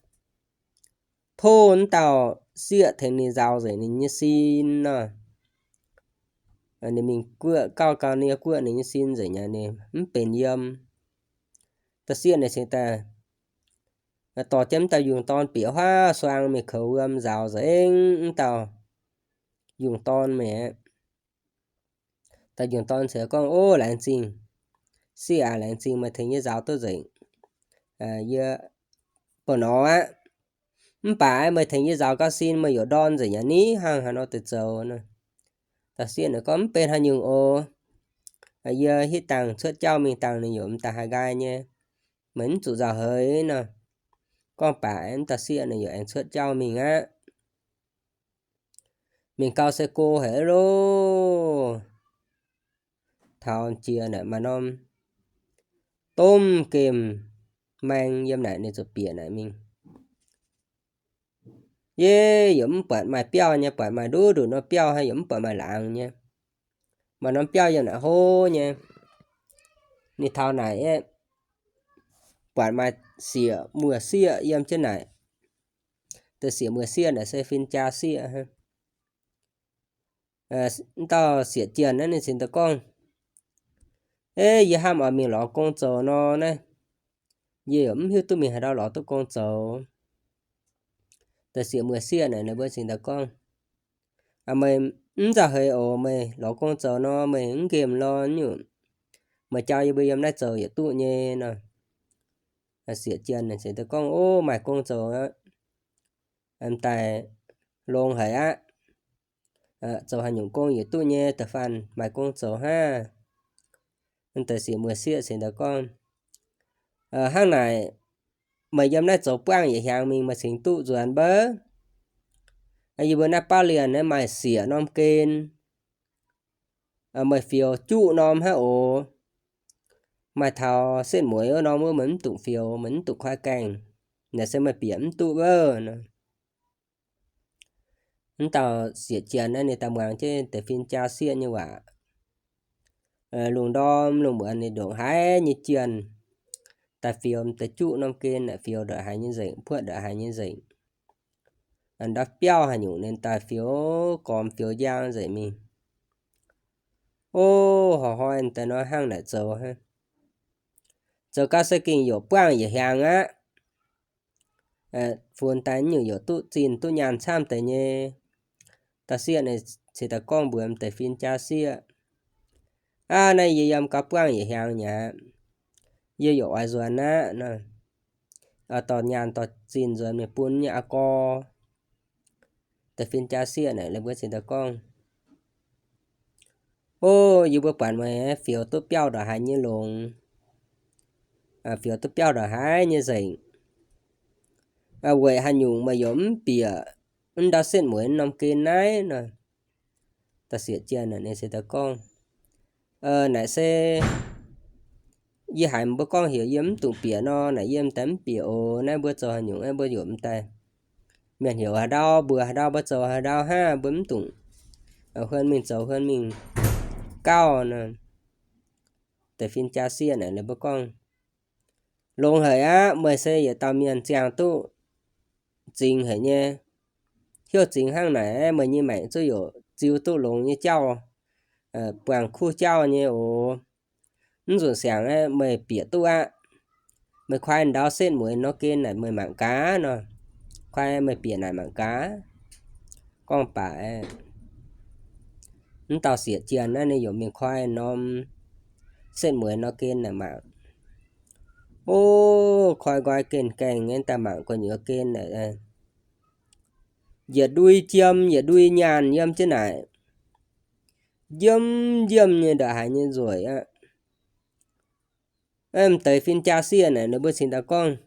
Tov wuov dauh sieqv tengx ninh nzaaux nzengc ninh nyei sin nor. Ninh mingh guoqv gauh gauh nie guoqv ninh nyei sin nzengc aqv, ninh mv benx yiem. Dauh sieqv naaic cingx daaih dorh jienv wuov dauh yungh dorn bieqc huaav suang mingh koux wuom nzaaux nzengc wuov dauh yungh dorn meih aqv. Dauh yungh dorn ziouc gorngv, Ov, laengz zingh. Sieqv aac, laengz zingh meih tengx yie nzaaux duqv nzengc. Yie buoz-nor aqv. Mv baac meih tengx yie nzaaux gauh sin, meih yaac ndorn nzengc aqv ni, hnangv haaix nor deix zoux nor. Dauh sieqv naaic gorngv, Mv benx haaix nyungc oc. Yie hitv dangh cuotv jauv mingh dangh ninh yaac m'daaih haiz nqaai nyei. Meih mv zuqc nzauh heix nor. Gorngv baac dauh sieqv naaic yaac aengx cuotv jauv mingh aqv. Mingh gau se go haic loh. Taux jiex naaic maaih norm domh gemh maeng yiem naaic ninh zuqc bieqc naaic mingh. Yie yaac mv buatc maaih biauv nyei, buatc maaih nduqc nduqc norm biauv hnangv, yaac mv buatc maaih laangz nyei. Maaih norm biauv yiem naaic hlo nyei. Ninh taux naaic aeqv, buatc maaih sieqv muoz-sieqv yiem jienv naaic. Deix sieqv muoz-sieqv naaic se fin-jaa sieqv hnangv. Wuov dauh sieqv jienh naaiv ninh cingx daaih gorngv, Eix, yie hnamv oix mingh lorz gong zoux nor naaiv, yie yaac mv hiuv duqv mingh haaix ndau lorz duqv gong zoux. Deix sieqv muoz-sieqv naaic ninh mbuo cingx daaih gorngv, Meih mv nzauh heix oc. Meih lorz gong zoux nor meih mv nqemh lorh nyungc, meih jauv yie mbuo yiem naaiv zoux yietc duqv nyei nor. Sieqv jienh cingx daaih gorngv, Ov, maaih gong zoux aqv. Daaih longx haic aqv. Zoux haaix nyungc gong yietc duqv nyei, da'faanh maaih gong zoux hnangv. Deix sieqv muoz-sieqv cingx daaih gorngv, Hnangv naaic, meih yiem naaiv zoux buangv yietc hnyangx mingh meih cingx duqv nzuonx mbouv. Yie mbuo naaiv baav lienh naaiv maaih sieqv norm gen, meih fioux juqv norm hnangv oc. Maaih taux setv mueiz wuov norm wuov meih mv dungx fioux, meih mv dungx koi gaengh. Naaic se meih bieqc mv duqv wuov nor. Mv dauh sieqv jienh naaiv ninh daaih muangx jienv deix fin-jaa sieqv nyei waac, lungh ndorm lungh muonz ninh ndongc haaix nyei jienh daaih fioux deix juqv norm gen, fioux ndongc haaix nyei nzengc, puotv ndongc haaix nyei nzengc. Ndau biauv haaix nyungc ninh daaih fioux gormx fioux njang nzengc mingh. Ov, horpc hnoi daaih nor hnangv naaic zoux hnangv. Zoux gau se gengh youc buangv yietc hnyangx aqv. Funx daaih nyungc youc duqv zinh duqv nyaanh camv deix nyei. Dauh sieqv naaic cingx daaih gorngv mbuox deix fin-jaa sieqv, Aav, naaiv yie yiem gau buangv yietc hnyangx nyei aqv. Yie youc oix nzuonx aqv nor. Dorh nyaanh dorh zinh nzuonx mingh bun nyei aqv gorx. Deix fin-jaa sieqv naaic ninh mbuo cingx daaih gorngv, Ov, yie mbuo buatc meih fioux duqv biauv ndongc haaix nyei longx, fioux duqv biauv ndongc haaix nyei nzengc. Weic haaix nyungc meih youc mv bieqc wuov ndau setv mueiz norm gen naaiv nor? Dauh sieqv jienh naaic ninh cingx daaih gorngv, Naaic se yie haiz mbuo gorngv heuc yie mv dungx bieqc nor, naaic yie m'daaih mv bieqc oc. Naaiv mbuo zoux haaix nyungc naaiv mbuo youc m'daaih, mienh heuc haaix ndau mbuox haaix ndau, mbuo zoux haaix ndau hnangv, mbuo mv dungx huon mingh zoux huon mingh gauh nor. Deix fin-jaa sieqv naaic ninh mbuo gorngv, Longx haic aqv. Meih se yietc dauh mienh ziangh duqv zingx haic nyei. Heuc zingx hnangv naaic, meih nyei maengc zuqc youc ziux duqv longx nyei jauv, buangh kuv jauv nyei oc. Mv nzunc siangx aeqv, meih bieqc duqv aqv. Meih koi ndau setv mueiz nor gen naaic meih mangc gaax nor. Koi meih bieqc naaic mangc gaax. Gorngv baac aeqv, mv dauh sieqv jienh naaiv ninh youc mingh koi norm setv mueiz nor gen naaic mangc. Ov, koi nqoi gen gaengh nyei daaih mangc gu'nyuoz gen naaic, yietc ndui jiem yietc ndui nyaanh yiem jienv naaic, njiemv njiemv nyei ndongc haaix nyei nzueic aqv. M'deix fin-jaa sieqv naaic ninh mbuo cingx daaih gorngv,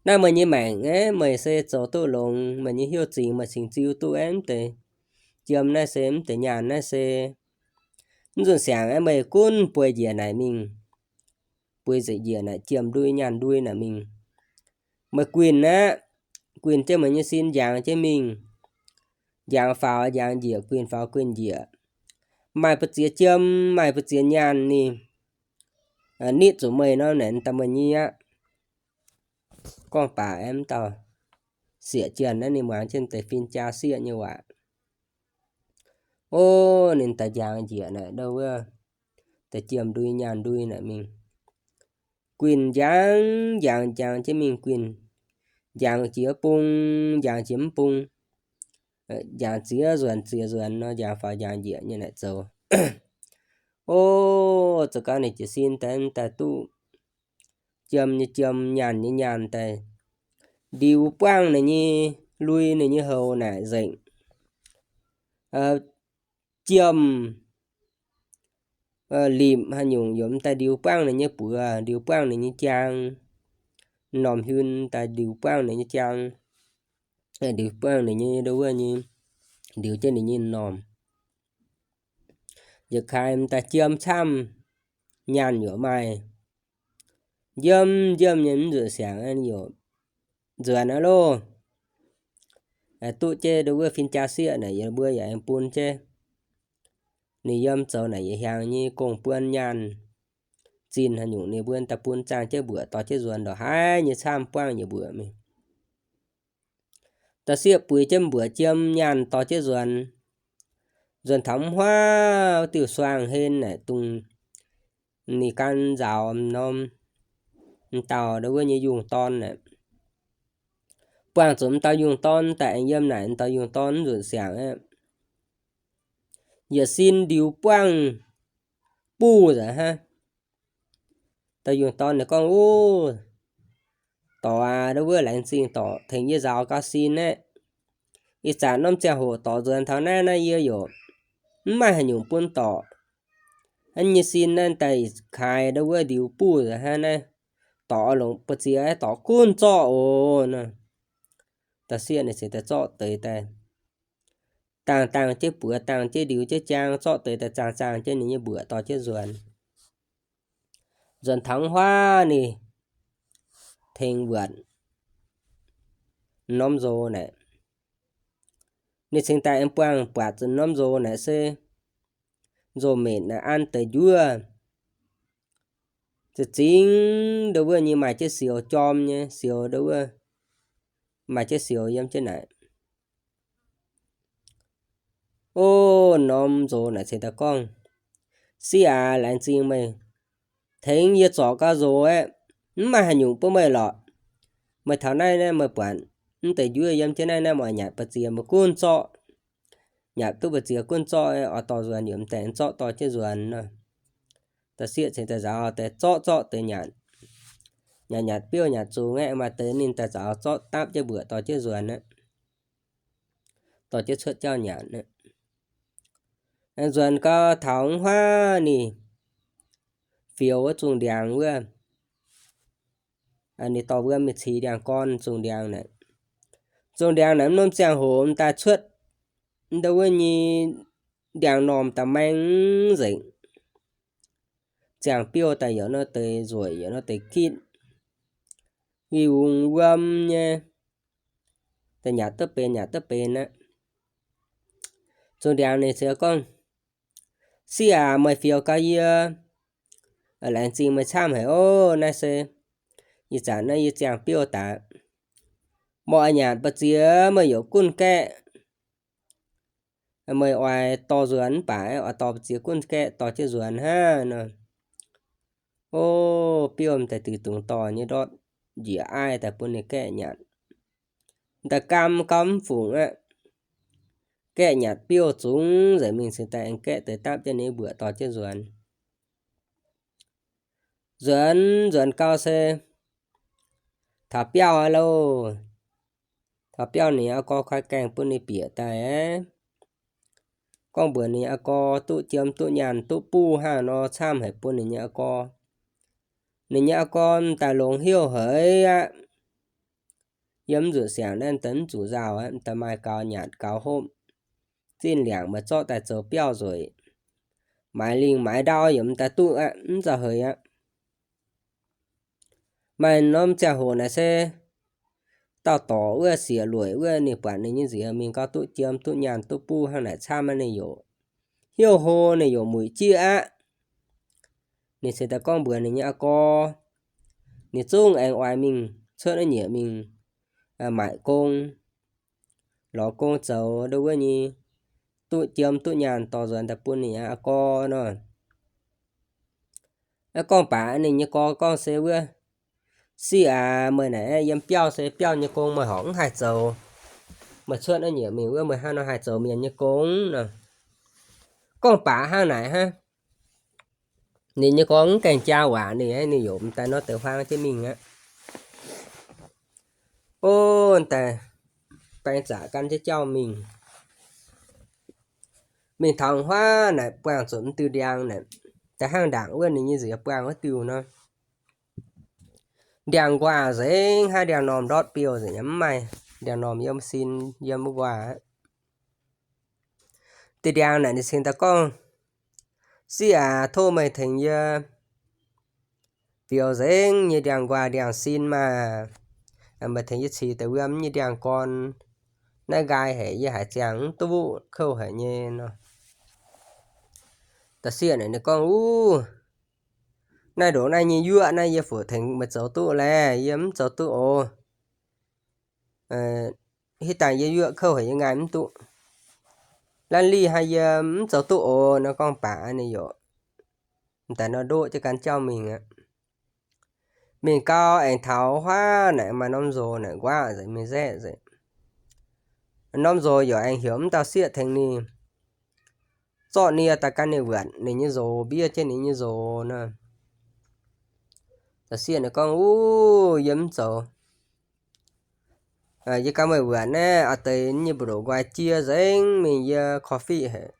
Naaiv meih nyei maengc aeqv, meih se zoux duqv longx, meih nyei heuc zingx meih cingx ziux duqv aeqv, m'deix jiem naaiv se, m'deix nyaanh naaiv se, mv nzunc siangx aeqv, meih gunv bueix njiec naaic mingh, bueix njiec naaic jiem ndui nyaanh ndui naaic mingh. Meih guinh aqv, guinh jienv meih nyei sin njangx jienv mingh. Njangx faaux njangx njiec, guinh faaux guinh njiec. Maaih mbu'ziex jiem, maaih mbu'ziex nyaanh ninh nitv zuqc meih nor, naaic daaih meih nyei aqv. Gorngv baac aeqv, m'dauh sieqv jienh naaiv ninh muangx jienv deix fin-jaa sieqv nyei waac. Ov, ninh daaih njangx njiec naaic ndau wuov, deix jiem ndui nyaanh ndui naaic mingh. Guinh njangx njangx njangx jienv mingh, guinh njangx jiex bung, njangx jiex mv bung. Njang ziex nzuonx ziex nzuonx nor, njang faaux njang njiec nyei naaic zoux. O, zoux gau ninh jiez sin daaih, daaih duqv jiem nyei jiem, nyaanh nyei nyaanh daaih, ndiux buangv ninh nyei lui, ninh nyei houx naaic nzengc. Jiem limc haaix nyungc yaac m'daaih ndiux buangv ninh nyei buoz, ndiux buangv ninh nyei jaang. M'normh hiuv daaih ndiux buangv ninh nyei jaang, ndiux buangv ninh nyei ndo wuov nyei, ndiux jienv ninh nyei m'normh. Yietc kaaix m'daaih jiem camv, nyaanh yaac maaih. Njiemv njiemv nyei mv nzuqc siangx yaac nzuonx aqv loh. Duqv jienv ndo wuov fin-jaa sieqv naaic yie mbuo yaac aengx bun jienv. Ninh yiem zoux naaic yietc hiaangx nyei gong-buon nyaanh zinh haaix nyungc ninh mbuo daaih bun zaangh jienv mbuoqc dorh jienv nzuonx ndongc haaix nyei camv buangv yietc mbuoqc mingh. Da'sieqv buix jienv mbuoqc jiem nyaanh dorh jienv nzuonx. Nzuonx taux mv huaav diuh suaang-hlen naaic dungx ninh gan nzaaux m'normh m'dauh ndo wuov nyei yungh dorn naaic. Buangh zuqc m'dauh yungh dorn daaih aengx yiem naaic, m'dauh yungh dorn mv nzuqc siangx aqv. Yietc sin ndiux buangv buv nzengc hnangv. Dauh yungh dorn ninh gorngv, Uv, dorc aac, ndo wuov laengz zingh dorc tengx yie nzaaux gau sin aeqv. Ih zanc norm ziangh hoc dorc nzuonx taux naaiv naaiv yie yaac mv maaih haaix nyungc bun dorc. Hnangv nyei sin naaiv daaih kaaix ndo wuov ndiux buv nzengc hnangv naaiv. Dorc oix longc ba'ziex aeqv, dorc gunv zorqv oc nor. Da'sieqv ninh cingx daaih zorqv deix daaih, dangh dangh jienv buoz, dangh jienv ndiux jienv jaang, zorqv deix daaih zaangh zaangh jienv ninh nyei mbuoqc dorh jienv nzuonx. Nzuonx taux huaav ninh tengx wuotc norm nzox naaic. Ninh cingx daaih aengx buangh buatc zuqc norm nzox naaic se nzox metc naaic an deix njuov. Za'gengh ndo wuov nyei maaih jienv sioux jorm nyei sioux ndo wuov, maaih jienv sioux yiem jienv naaic. O, norm nzox naaic cingx daaih gorngv, Sieqv aac, laengz zingh meih tengx yie zorc gau nzox aeqv, mv maaih haaix nyungc bun meih lorqc. Meih taux naaiv naaiv meih buatc mv deix njuov yiem jienv naaiv naaiv, meih oix nyanc ba'ziex meih gunv zorqv. Nyanc duqv ba'ziex gunv zorqv, oix dorh nzuonx yaac m'daaih zorqv dorh jienv nzuonx nor. Da'sieqv cingx daaih nzaaux deix zorqv zorqv deix nyanc. Nyanc nyanc biouv nyanc zungx aeqv, maaih deix ninh daaih nzaaux zorqv dapv jienv mbuoqc dorh jienv nzuonx aqv. Dorh jienv cuotv jauv nyanc aqv. Nzuonx gau taux huaav ninh fioux wuov zungh ndiangx wuov. Ninh dorh wuom mingh qiux ndiangx-gorn zungh ndiangx naaic. Zungh ndiangx naaic mv norm ziangh hoc m'daaih cuotv ndo wuov nyei ndiangx-normh da'maeng nzengc. Ziangh biouv daaih yaac nor deix nzueic yaac nor deix gitv, wih wungz wuom nyei, da'nyatc duqv benx nyatc duqv benx aqv. Zungh ndiangx ninh cingx gorngv, Sieqv aac, meih fioux gau yie, laengz zingh meih camv haic oc. Naaiv se ih zanc naaiv yie ziangh biouv daaih, meih oix nyanc ba'ziex meih yaac gunv gaeqv. Meih oix dorh nzuonx mv baac oix dorh ba'ziex gunv gaeqv dorh jienv nzuonx hnangv nor. O, biouv m'daaih diuc dungz dorh nyei ndortv njiec aiv daaih bun ninh gaeqv nyanc. M'daaih gaam gau mv fungc aqv. Gaeqv nyanc biouv zungx nzengc mingh cingx daaih aengx gaeqv deix dapv jienv ninh mbuoqc dorh jienv nzuonx. Nzuonx nzuonx gau se taux biauv aqv loh. Taux biauv ninh aqv gorx koi gaengh bun ninh bieqc daaih aqv. Gorngv mbuox ninh aqv gorx duqv jiem duqv nyaanh duqv buv hnangv nor camv haic bun ninh nyei aqv gorx. Ninh nyei aqv gorx m'daaih longx heuc haic aqv. Yiem mv zuqc siangx naaiv daaih mv zuqc nzauh aqv, m'daaih maaih gaux nyanc gaux hopv. Zinh liangc meih zorqv daaih zoux biauv nzueic. Maaiz lingh maaiz ndau yaac m'daaih duqv aqv, mv zauh haic aqv. Maaih norm ziangh hoc naaic se dauh dorc wuov sieqv lueic wuov ninh buatc ninh nyei nziez mingh gau duqv jiem duqv nyaanh duqv buv hnangv naaic camv aqv, ninh yaac hnyouv hlo, ninh yaac muic jieqv aqv. Ninh cingx daaih gorngv mbuox ninh nyei aqv gorx, ninh zungv aengx oix mingh cuotv naaiv nyieqc mingh maaic gong, lorz gong zoux ndo wuov nyei, duqv jiem duqv nyaanh dorh nzuonx daaih bun ninh nyei aqv gorx nor. Aqv gorngv baac ninh nyei gorx gorngv se wuov, Sieqv aac, meih naaic yiem biauv se biauv nyei gong meih horpc mv haih zoux. Meih cuotv naaiv nyiemc mingh wuov, meih hnangv nor haih zoux mienh nyei gong nor. Gorngv baac hnangv naaic hnangv. Ninh nyei gorngv mv gaengh jaa waac ninh, ninh yaac m'daaih nor deix huaang jienv mingh aqv. O, daaih baeng zaqc gan jienv jauv mingh. Mingh taux huaav naaic buangh zuqc m'diuh ndiangx naaic, da'hnangv ndaangc wuov ninh nyei nziex buangh wuov diuh nor. Ndiangx-nquaah nzengc, hnangv ndiangx-normh ndortv biouh nzengc, yaac mv maaih ndiangx-normh yiem sin yiem wuov nquaah aqv. Diuh ndiangx naaic ninh cingx daaih gorngv, Sieqv aac, tov meih tengx yie fioux nzengc nyei ndiangx-nquaah ndiangx-sin maah! Meih tengx yie cix deix wuom nyei ndiangx-gorn. Naaiv nqaai haic, yie haiz ziangh mv duqv, kouv haic nyei nor. Da'sieqv naaic ninh gorngv, Uv, naaiv ndongc naaiv nyei yuoqv naaiv yie fuc tengx meih zoux duqv laeh, yie mv zoux duqv oc. Hitv dangh yie yuoqv kouv haic, yie ngaih mv duqv. Laanh lih hnangv yie mv zoux duqv oc. Nor gorngv baac ninh yaac m'daaih nor ndoqv jienv gan jauv mingh aqv. Mingh gau aengx taux huaav naaic maaih norm nzox naaic nquaqv nzengc, mingh nzaeqv nzengc. Norm nzox yaac aengx heuc mv dauh sieqv tengx ninh zorqv nie daaih gan ninh wuonc ninh nyei nzox, mbiev jienv ninh nyei nzox nor. Da'sieqv naaic gorngv, Uv, yie mv zoux. Yie gan meih wuonc naaiv, a'deix nyei mbu'ndoqc nqoi jiex nzengc mingh, yie korv-fiqv haic.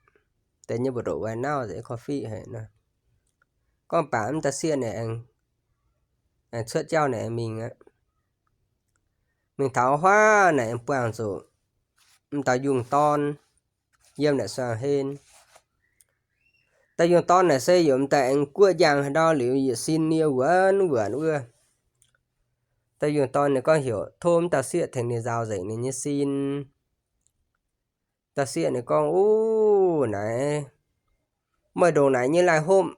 Deix nyei mbu'ndoqc nqoi nauv nzengc, korv-fiqv haic nor. Gorngv baac mv dauh sieqv naaic aengx, aengx cuotv jauv naaic aengx mingh aqv. Mingh taux huaav naaic aengx buangh zuqc m'dauh yungh dorn yiem naaic suangx hlen. Dauh yungh dorn naaic se yaac m'daaih aengx guoqv njang haaix ndau liuz yietc sin nie wuonc wuonc wuov. Dauh yungh dorn ninh gorngv heuc tov mv dauh sieqv tengx ninh nzaaux nzengc ninh nyei sin. Dauh sieqv ninh gorngv, Uv, naaic meih ndongc naaic nyei laih hopv,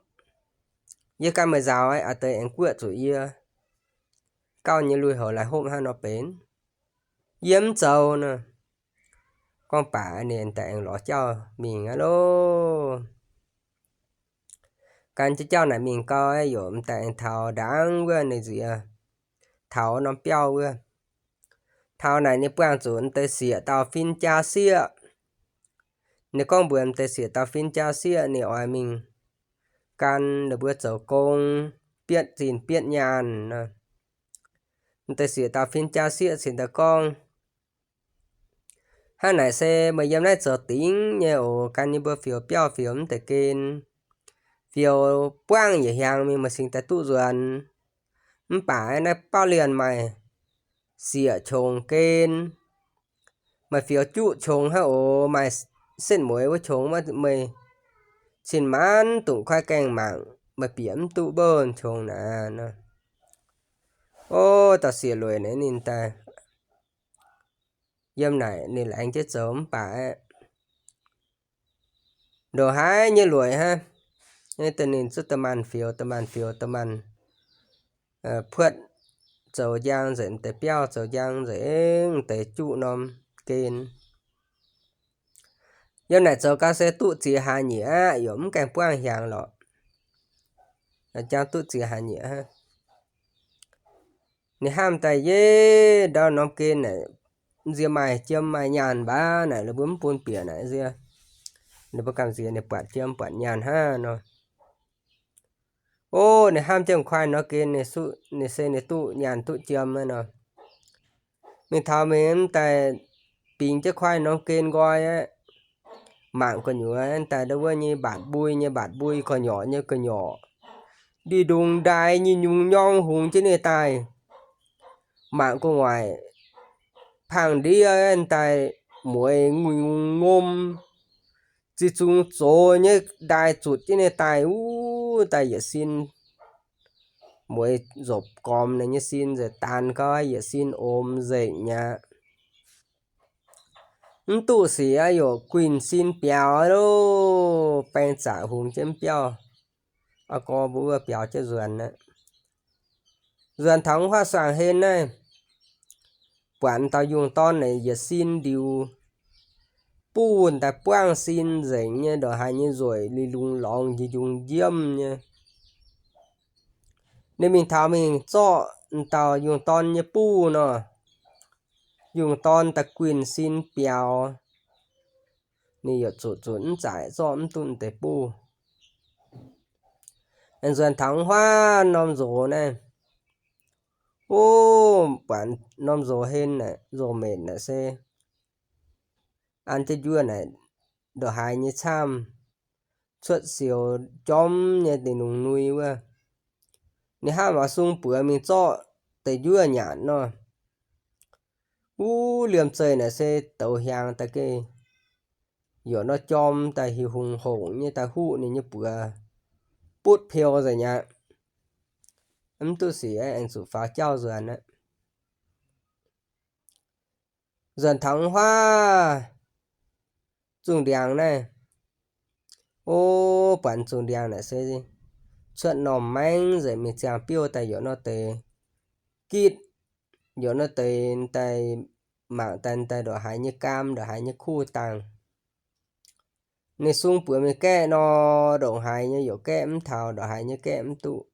yie ganh meih nzaaux aqv, a'deix aengx guoqv zuqc yie. Gauh nyei lui-houx laih hopv hnangv nor benx, yie mv zoux nor. Gorngv baac ninh daaih aengx lorz jauv mingh aqv loh. Gan jienv jauv naaic mingh gau, yaac m'daaih aengx taux ndaangc wuov ninh nziex taux norm biauv wuov. Taux naaic ninh buangh zuqc m'deix sieqv dauh fin jaa sieqv. Ninh gorngv mbuox m'deix sieqv dauh fin jaa sieqv ninh oix mingh gan ninh mbuo zoux gong, bietv zinh bietv nyaanh nor. M'deix sieqv dauh fin jaa sieqv cingx daaih gorngv, Hnangv naaic se meih yiem naaiv zoux dingc nyei oc. Gan yie mbuo fioux biauv fioux mv deix gen, fioux buangv yietc hiaangx mingh meih cingx daaih duqv nzuonx. Mv baac naaiv bauv lienh maaih sieqv qongx gen. Meih fioux juqv qongx hnangv oc. Maaih setv mueiz wuov qongx, meih cin-maanc dungc kuaaiv gaengh mangc, meih bieqc mv duqv mbouh qongx naaic nor. O, dauh sieqv lueic naaic ninh daaih yiem naaic ninh laengz jienv zoux mv baac aeqv, ndongc haaix nyei lueic hnangv. Dongh ninh zuqv da'maanh fioux, da'maanh fioux, da'maanh puotv zoux njang nzengc deix biauv, zoux njang nzengc deix juqv norm gen. Yiem naaic zoux gau se duqv ziex hlaax nyieqc aqv, yaac mv gaengh buangv hiaangx lorqc. Jangx duqv ziex hlaax nyieqc hnangv. Ninh hnamv daaih, Yie ndau norm gen naaic, nziex maaih jiem maaih nyaanh mbac naaic, ninh mbuo mv bun bieqc naaic nziex, ninh mbuo gamh nziex ninh buatc jiem buatc nyaanh hnangv nor. O, ninh hnamv jienv kuaaiv norm gen, ninh se ninh duqv nyaanh duqv jiem aqv nor. Mingh taux mingh daaih bingx jienv kuaaiv norm gen nqoi aqv. Mangc gu'nyuoz daaih ndau wuov nyei mbatc mbui nyei mbatc mbui, gu'nyuoz nyei gu'nyuoz, ndih ndungx ndaix nyei nyungc nyorng hungx jienv ninh daaih. Mangc gu'nguaaic pangh ndiev daaih mueiz ngungh ngom, ziex zungx zox nyei ndaaih zutc jienv ninh daaih. Uv, daaih yietc sin mueiz nzopc gormx ninh nyei sin nzengc, daanh gau yietc sin omx nzengc aqv. Mv duqv sic aqv, yaac guinh sin biaux loh, baeng zaqc hungx jienv mv biauv. Aa, gorx mbuo wuov biaux jienv nzuonx aqv. Nzuonx taux wuov huaav suangx hlen naaiv, buatc dauh yungh dorn naaic yietc sin ndiux buv daaih buangv sin nzengc nyei, ndongc haaix nyei nzueic li lungh lorngx njunc njiemv nyei. Ninh mingh taux mingh zorqv dauh yungh dorn nyei buv nor, yungh dorn da'guinh sin biaux, ninh yaac zuqc zunc mv zaic zorqv mv duqv deix buv. Aengx nzuonx taux wuov norm nzox naaiv, o, buatc norm nzox henv naaic, nzox metc naaic se an jienv njuov naaic, ndongc haaix nyei camv, cuotv sioux jorm nyei dinh lungh nui wuov. Ninh hnamv waac sung buoz mingh zorqv deix njuov nyanc nor. Wuov liemh zeih naaic se douz hiaangx daaih geh, yaac nor jorm daaih hiuv hungh hongc nyei daaih huv ninh nyei buoz, butv peux nzengc aqv. Mv duqv sic aengx zuqc faaux jauv nzuonx aqv. Nzuonx taux wuov zungh ndiangx naaiv, o, buatc zungh ndiangx naaic se cuotv norm maengv nzengc mingh ziangh biouv daaih yaac nor deix gitv, yaac nor deix daaih mangc daaih daaih ndongc haaix nyei gaam, ndongc haaix nyei kuv dangh. Ninh sung buoz mingh gaeqv nor, ndongc haaix nyei yaac gaeqv mv taux, ndongc haaix nyei gaeqv mv duqv.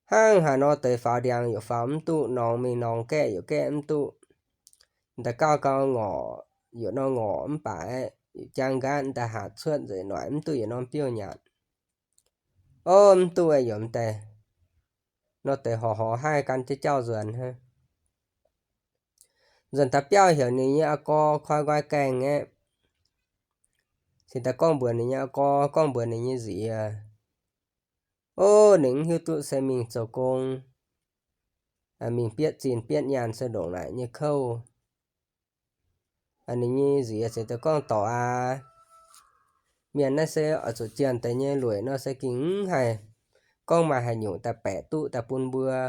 Hnangv haaix nor deix faaux ndiangx yaac faaux mv duqv, norngx mingh norngx gaeqv yaac gaeqv mv duqv. Da'gauh gauh ngorc, yaac nor ngorc mv baac aeqv, yaac jangv nqaatv daaih hatc cuotv nzengc, noic mv duqv yietc norm biouv nyanc. O, mv duqv aeqv, yaac m'daaih nor deix horc horc haih gan jienv jauv nzuonx hnangv. Nzuonx taux biauv heuc ninh nyei aa gorx koi nqoi gaengh aeqv, cingx daaih gorngv mbuox ninh nyei aa gorx, gorngv mbuox ninh nyei nziex, o, ninh mv hiuv duqv se mingh zoux gong, mingh bietv zinh bietv nyaanh se ndongc naaic nyei kouv. Ninh nyei nziex cingx daaih gorngv, dorc aac, mienh naaiv se oix zuqc jienh deix nyei lueic nor se gengh mv haih gorngv maaih haaix nyungc daaih baeqc duqv daaih bun mbuo.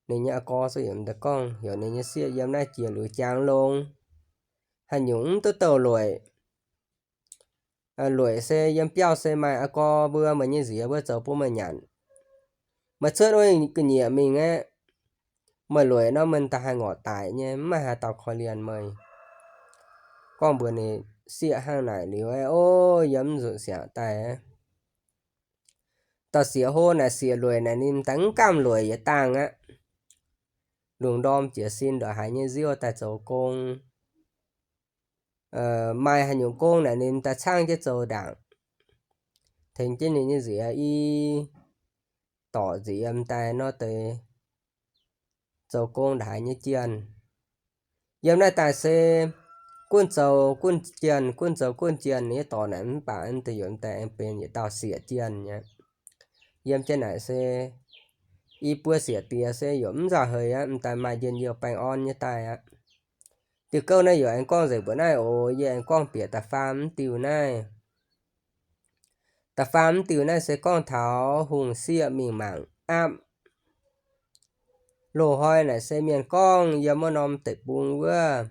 Ninh nyei aa gorx se yaac daaih gorngv, heuc ninh nyei sieqv yiem naaiv jiex liuz jangx longx, haaix nyungc mv duqv douh lueic. Lueic se yiem biauv se maaih aa gorx mbuo, meih nyei nziex mbuo zoux bun meih nyanc. Meih cuotv wuov ga'nyiec mingh aeqv, meih lueic nor meih daaih haih ngorc daic nyei, mv maaih haaix dauh korv-lienh meih. Gorngv mbuox ninh sieqv hnangv naaic liuz aeqv, o, yiem nzunc siangx daaih, dauh sieqv hlo naaic sieqv lueic naaic ninh daaih mv gamh lueic yietc dangh aqv. Lungh ndorm jiez sin ndongc haaix nyei nziouv daaih zoux gong. Maaih haaix nyungc gong naaic ninh daaih caangv jienv zoux ndaangc, tengx jienv ninh nyei nziex i dorc nziex yiem daaih nor deix zoux gong ndongc haaix nyei jienh. Yiem naaiv daaih se gunv zoux gunv jienh, gunv zoux gunv jienh nyei dorc naaic mv baac deix yiem daaih aengx benx yietc dauh sieqv jienh aqv. Yiem jienv naaic se i buo sieqv diex se yaac mv nzauh heix aqv, m'daaih maaih njien-youh baengh orn nyei daaih aqv. Diuh gouv naaiv yaac aengx gorngv nzengc mbuoqc naaiv oc. Yie aengx gorngv bieqc da'faam mv diuh naaiv. Da'faam mv diuh naaiv se gorngv taux hungh sieqv mingh mangc aapv. Loz-hnoi naaic se mienh gorngv yiem wuov norm deic-bung wuov,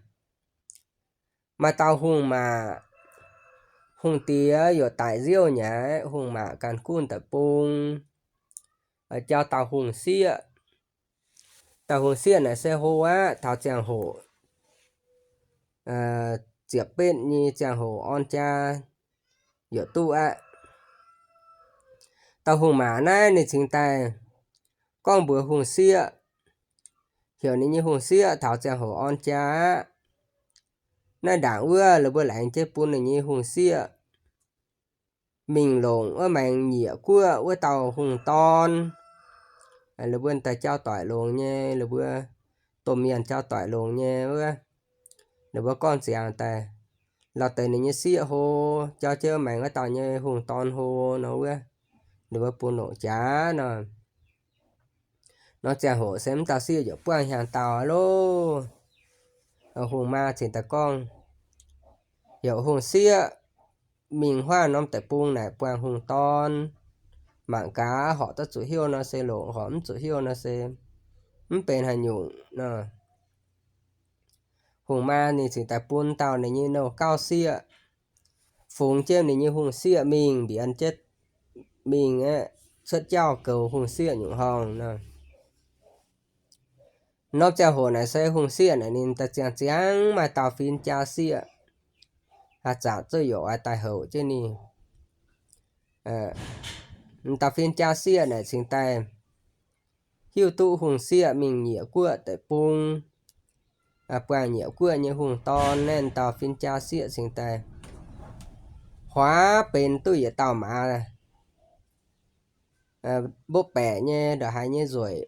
maaih dauh hungh maac, hungh diex yaac daic nziouv nyei aqv. Hungh maac ganh gunv deic-bung, jauv dauh hungh sieqv. Dauh hungh sieqv naaic se hlo aqv, taux ziangh hoc ziepc betv nyei ziangh hoc orn jaa yaac duqv aqv. Dauh hungh maac naaiv ninh cingx daaih gorngv mbuox hungh sieqv, heuc ninh nyei hungh sieqv taux ziangh hoc orn jaa aqv. Naaiv ndaangc wuov la'buo laengz jienv bun ninh nyei hungh sieqv mingh longc wuov maengx nyieqc guoqv wuov dauh hungh dorn. La'buo daaih jauv-doic longx nyei, la'buo domh mienh jauv-doic longx nyei wuov. Ninh mbuo gorngv ziangx daaih, lorz deix ninh nyei sieqv hlo, jauv jienv maengx wuov dauh nyei hungh dorn hlo nor wuov, ninh mbuo bun longc jaax nor. Nor ziangh hoc se mv dauh sieqv yaac buangh hnyangx-daauh loh. Hungh maa cingx daaih gorngv, heuc hungh sieqv mingh huaav norm deic-bung naaic buangh hungh dorn, mangc gaax horpc duqv zuqc heuc nor se longc, horpc mv zuqc heuc nor se mv benx haaix nyungc nor. Hungh maa ninh cingx daaih bun dauh ninh nyei nouh gauv sieqv, fungx jienv ninh nyei hungh sieqv mingh mbienx jienv mingh aeqv, cuotv jauv goux hungh sieqv nyungc horngh nor. Norm ziangh hoc naaic se hungh sieqv naaic ninh daaih ziangh ziangx maaih dauh fin-jaa sieqv, haaix zanc zuqc yaac oix daaih houc jienv ninh. Dauh fin-jaa sieqv naaic cingx daaih hiuv duqv hungh sieqv mingh nyieqc guoqv deic-bung, buangh nyieqc guoqv nyei hungh dorn naaiv dauh fin-jaa sieqv cingx daaih huaav benx duqv yietc dauh maaz, mbopv baeqc nyei, ndongc haaix nyei nzueic.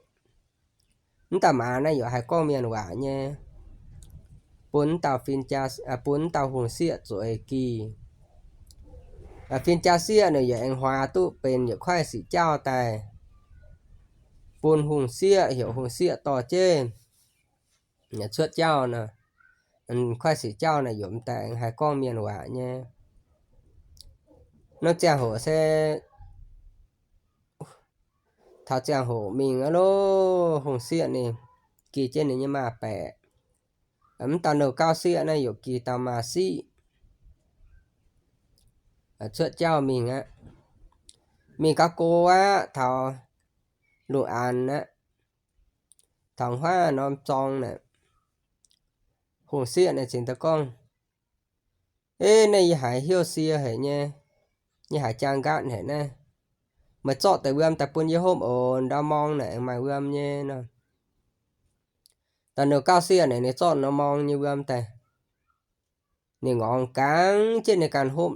Mv dauh maaz naaiv yaac haih gorngv mienh waac nyei, bun dauh fin-jaa, bun dauh hungh sieqv zueiz gih. Fin-jaa sieqv naaic yaac aengx huaax duqv benx yietc kuaaiv siqc jauv daaih, bun hungh sieqv, heuc hungh sieqv dorh jienv cuotv jauv nor. Kuaaiv siqc jauv naaic yaac mv daaih aengx haih gorngv mienh waac nyei. Norm ziangh hoc se taux ziangh hoc mingh aqv loh, hungh sieqv ninh gih jienv ninh nyei maaz-baeqc. Mv dauh nouh gauv sieqv naaiv yaac gih dauh maaz-siqv cuotv jauv mingh aqv. Mingh gauh go aqv, taux lungh aanx aqv, taux huaav norm zorng naaic, hungh sieqv naaic cingx daaih gorngv, Eix, naaiv yie haiz heuc sie haic nyei, yie haiz jaang nqaatv haic naaiv. Meih zorqv deix wuom daaih bun yie hopv oc, ndau morng naaic aengx maaih wuom nyei nor. Dauh nouh gauv sieqv naaic ninh zorqv ndau morng nyei wuom daaih, ninh ngorngx gangx jienv ninh ganh hopv.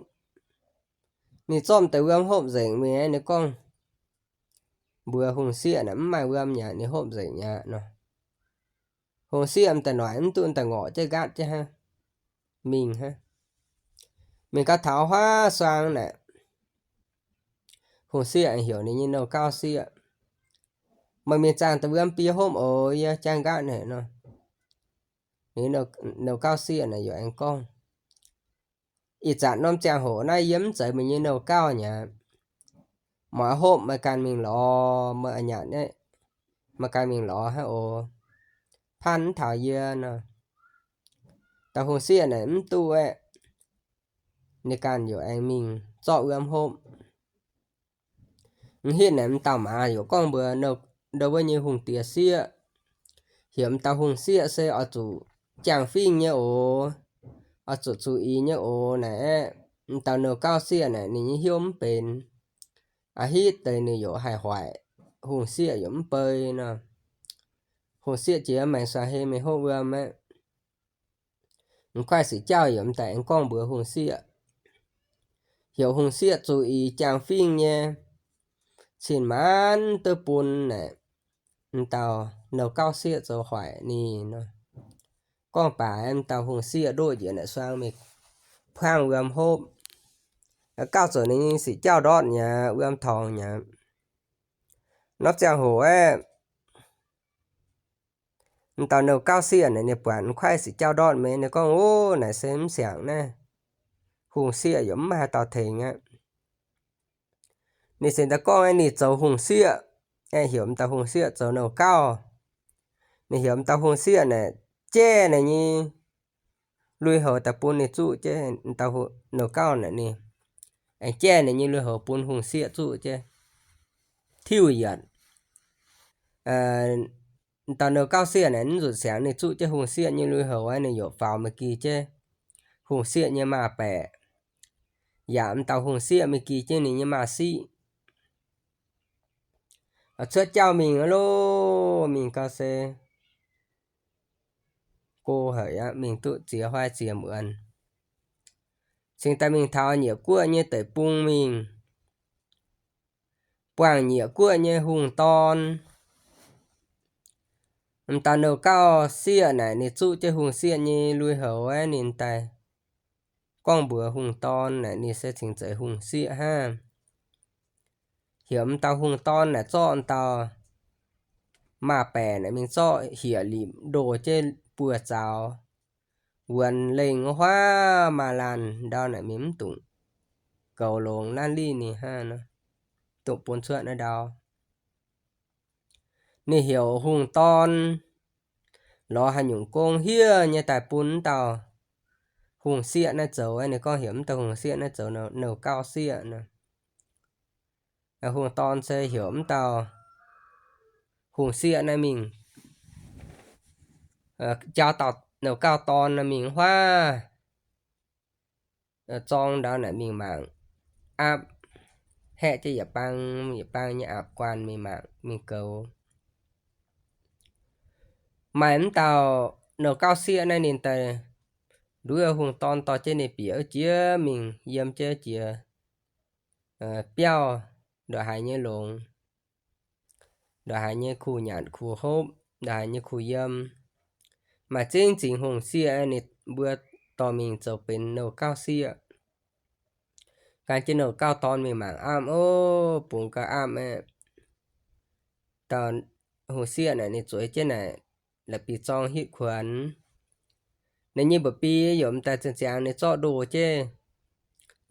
Ninh zorqv deix wuom hopv nzengc mingh, ninh gorngv mbuox hungh sieqv naaic mv maaih wuom aqv, ninh hopv nzengc aqv nor. Hungh sieqv m'daaih noic mv duqv, m'daaih ngorc jienv nqaatv jienv hnangv, mingh hnangv. Mingh gau taux huaav suang naaic, hungh sieqv heuc ninh nyei nouh gauv sieqv, Meih mingh zaangh deix wuom bun yie hopv oc, yie jaang nqaatv haic nor. Ninh nouh gauv sieqv naaic yaac aengx gorngv, Ih zanc norm ziangh hoc naaiv yie mv zeiz meih nyei nouh gauv aqv. Meih hopv meih ganh mingh lorz, meih a'nyanc, meih ganh mingh lorz hnangv oc. Paanv mv taux yie nor. Dauh hungh sieqv naaic mv duqv aeqv, ninh ganh yaac aengx mingh zorqv wuom hopv. M'hitv naaic m'dauh maaz yaac gorngv mbuox ndau wuov nyei hungh diex sieqv, heuc m'dauh hungh sieqv se oix zuqc jaang-fingx nyei oc, oix zuqc zuqc ix nyei oc naaic aeqv, m'dauh nouh gauv sieqv naaic ninh nyei hnyouv mv benx. A'hitv deix ninh yaac haih hoic, hungh sieqv yaac mv bei nor. Hungh sieqv jiex maengx suaih hei mingh hopv wuom aeqv. M'kuaaiv sic jauv yaac m'daaih aengx gorngv mbuox hungh sieqv, heuc hungh sieqv zuqc ix jaang-fingx nyei, cin maanc duqv bun naaic m'dauh nouh gauv sieqv zoux hoic ninh nor. Gorngv baac m'dauh hungh sieqv ndoqv njiec naaic suang mingh puangv wuom hopv. Gauh zuqc ninh nyei sic jauv ndortv nyei, wuom torngx nyei. Norm ziangh hoc aeqv, m'dauh nouh gauv sieqv naaic ninh buatc m'kuaaiv sic jauv ndortv mingh, ninh gorngv, Ov, naaic se mv siangx naaiv. Hungh sieqv yaac mv maaih haaix dauh tengx aqv. Ninh cingx daaih gorngv aeqv, ninh zoux hungh sieqv, aeqv, heuc m'dauh hungh sieqv zoux nouh gauv. Ninh heuc m'dauh hungh sieqv naaic jaiv naaic nyei lui-houx daaih bun ninh zuqv jienv. M'dauh nouh gauv naaic ninh aengx jaiv ninh nyei lui-houx bun hungh sieqv zuqv jienv. Tiuv yietc, m'dauh nouh gauv sieqv naaic mv nzunc siangx ninh zuqv jienv hungh sieqv nyei lui-houx aeqv, ninh yaac faaux mingh gih jienv hungh sieqv nyei maaz-baeqc, yaac m'dauh hungh sieqv mingh gih jienv ninh nyei maaz-siqv. Cuotv jauv mingh aqv loh, mingh gau se go haic aqv, mingh duqv ziex huaai ziex muonz. Cingx daaih mingh taux nyieqc guoqv nyei deic-bung mingh, buangh nyieqc guoqv nyei hungh dorn. M'dauh nouh gauv sieqv naaic ninh zuqv jienv hungh sieqv nyei lui-houx aeqv, ninh daaih gorngv mbuox hungh dorn naaic ninh se cingx zeiz hungh sieqv hnangv. Heuc m'dauh hungh dorn naaic zorqv m'dauh maaz-baeqc naaic mingh zorqv hiec lipc ndoh jienv buoz-zaux, wuonx lengh wuov huaav maaz-laanh ndau naaic mingh mv dungx goux longx nanv liv ninh hnangv nor, dongh bun cuotv naaiv ndau. Ninh heuc hungh dorn lorz haaix nyungc gong hiev nyei daaih bun m'dauh hungh sieqv naaiv zoux. Ninh gorngv heuc m'dauh hungh sieqv naaiv zoux nouh gauv sieqv nor. Hungh dorn se heuc m'dauh hungh sieqv naaiv mingh jauv dauh nouh gauv dorn naaiv mingh huaav zorng ndau naaic mingh mangc aapv, haeqv jienv yietc bang yietc bang nyei aapv guanh mingh mangc mingh goux. Maaih m'dauh nouh gauh sieqv naaiv ninh daaih nduov hungh dorn dorh jienv ninh bieqc wuov jiex mingh yiem jienv jiex biauv, ndongc haaix nyei longx, ndongc haaix nyei kuh nyanc kuh hopv, ndongc haaix nyei kuh yiem, maaih zingv zingc hungh sieqv ninh mbuo dorh mingh zoux benx nouh gauh sieqv. Gan jienv nouh gauh dorn mingh mangc apv, o, bungx gauh apv aqv. Dauh hungh sieqv naaic ninh zueiz jienv naaic la'bieiv-zorng hitv kuonx. Ninh nyei mba'bi yaac m'daaih ziangh ziangx ninh zorqv ndoh jienv,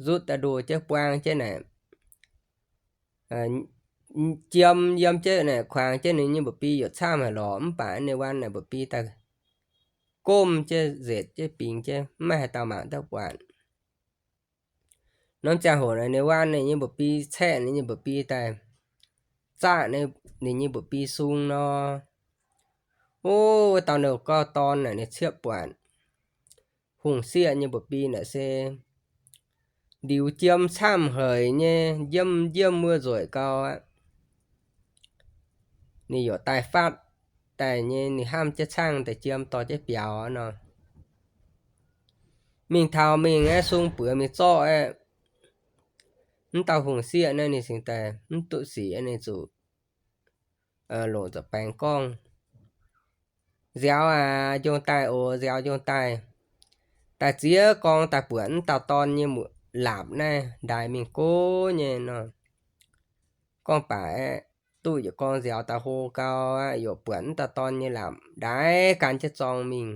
nzutv daaih ndoh jienv buang jienv naaic, jiem yiem jienv naaic kuangx jienv ninh nyei mba'bi yaac camv haic lorqc. Mv baac ninh waan naaic mba'bi daaih gomv jienv nzetc jienv bingx jienv, mv maaih haaix dauh mangc duqv buatc. Norm ziangh hoc naaic ninh waan ninh nyei mba'bi, caeqv ninh nyei mba'bi daaih, zaqv ninh nyei mba'bi sung nor. O, wuov dauh nouh gauh dorn naaic ninh ciepv buatc hungh sieqv nyei mba'bi naaic se ndiux jiem camv haic nyei, njiemv njiemv wuov nzueic gau aqv. Ninh yaac daaih fatv daaih nyei, ninh hnamv jienv caangv deix jiem dorh jienv biaux nor. Mingh taux mingh aeqv, sung buoz mingh zorqv aeqv, mv dauh hungh sieqv naaiv ninh cingx daaih mv duqv sic, ninh zuqc longc zoux baengx gorngv, Nziaaux aac, njongh daaih oc, nziaaux njongh daaih. Daaih ziex gorngv daaih buatc mv dauh dorn nyei laapc naaiv ndaix mingh gov nyei nor. Gorngv baac aeqv, duqv yietc gorngv nziaaux daaih hlo gau aqv, yaac buatc mv dauh dorn nyei laapc ndaix gan jienv zorng mingh,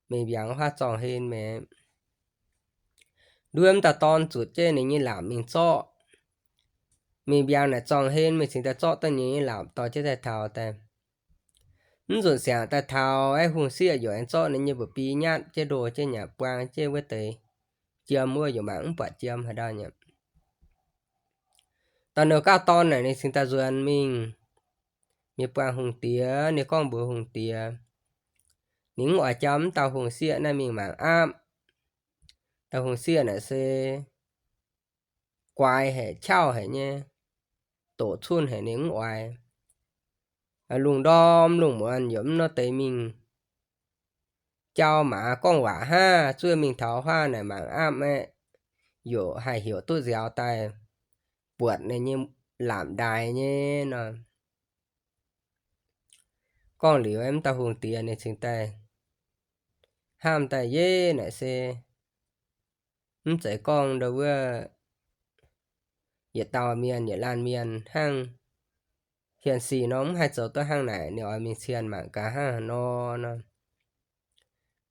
mingh mbiaangx huaav zorng-hlen maengx. Nduov mv dauh dorn zuotc jienv ninh nyei laapc mingh zorqv. Mingh mbiaangx naaic zorng-hlen mingh cingx daaih zorqv duqv ninh nyei laapc dorh jienv daaih taux daaih. Mv nzunc siangx daaih taux aeqv, hungh sieqv yaac aengx zorqv ninh nyei mba'bi nyatv jienv ndoh jienv nyei buang jienv wuov deix jiem wuov, yaac mangc mv buatc jiem haaix ndau nyei. Dauh nouh gauh dorn naaic ninh cingx daaih nzuonx mingh, mingh buangh hungh diex. Ninh gorngv mbuox hungh diex, ninh mv oix jauv mv dauh hungh sieqv naaiv mingh mangc apv. Dauh hungh sieqv naaic se guaix haic, qauv haic nyei, doqc cunh haic, ninh mv oix. Lungh ndorm lungh muonz yaac mv nor deix mingh jauv maaz gorngv waac hnangv. Zuov mingh taux huaav naaic mangc apv aeqv, yaac haih heuc duqv nziaaux daaih buatc ninh nyei laapc ndaix nyei nor. Gorngv liuz, mv dauh hungh diex ninh cingx daaih hnamv daaih, Yeiv, naaic se mv zeiz gorngv ndo wuov yietc dauh mienh, yietc laanh mienh hnangv. Hienx sic nor mv haih zoux duqv hnangv naaic. Ninh oix mingh cienh mangc gaax hnangv haaix nor nor.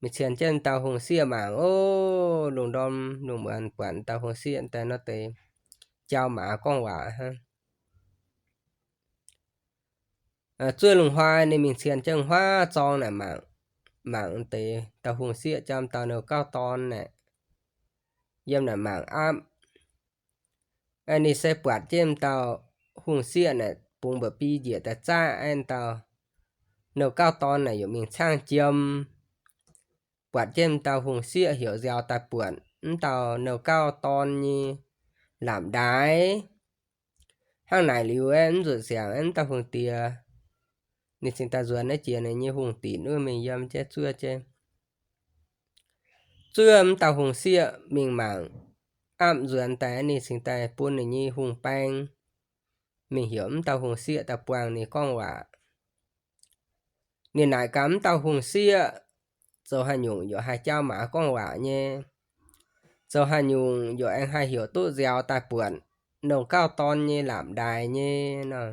Mingh cienh jienv dauh hungh sieqv mangc, o, lungh ndorm lungh muonz buatc dauh hungh sieqv daaih nor deix jauv maaz gorngv waac hnangv. Zuov lungh hnoi ninh mingh cienh jienv huaav zorng naaic mangc, mangc deix dauh hungh sieqv jauv dauh nouh gauh dorn naaic yiem naaic mangc apv. Ninh se buatc jienv dauh hungh sieqv naaic bungx mba'bi njiec daaih zaqv, dauh nouh gauh dorn naaic yaac mingh caangv jiem. Buatc jienv dauh hungh sieqv heuc nziaaux daaih buatc mv dauh nouh gauh dorn nyei laapc ndaix. Hnangv naaic liuz aeqv, mv nzunc siangx aeqv, mv dauh hungh diex ninh cingx daaih nzuonx naaiv jiex ninh nyei hungh dinc wuov mingh yiem jienv zuov jienv. Zuov mv dauh hungh sieqv mingh mangc apv nzuonx daaih, ninh cingx daaih bun ninh nyei hungh baeng mingh heuc mv dauh hungh sieqv daaih buangh ninh gorngv waac. Ninh naaic gaax mv dauh hungh sieqv, zoux haaix nyungc yaac haih jauv maaz gorngv waac nyei, zoux haaix nyungc yaac aengx haih heuc duqv nziaaux daaih buatc nouh gauh dorn nyei laapc ndaix nyei nor.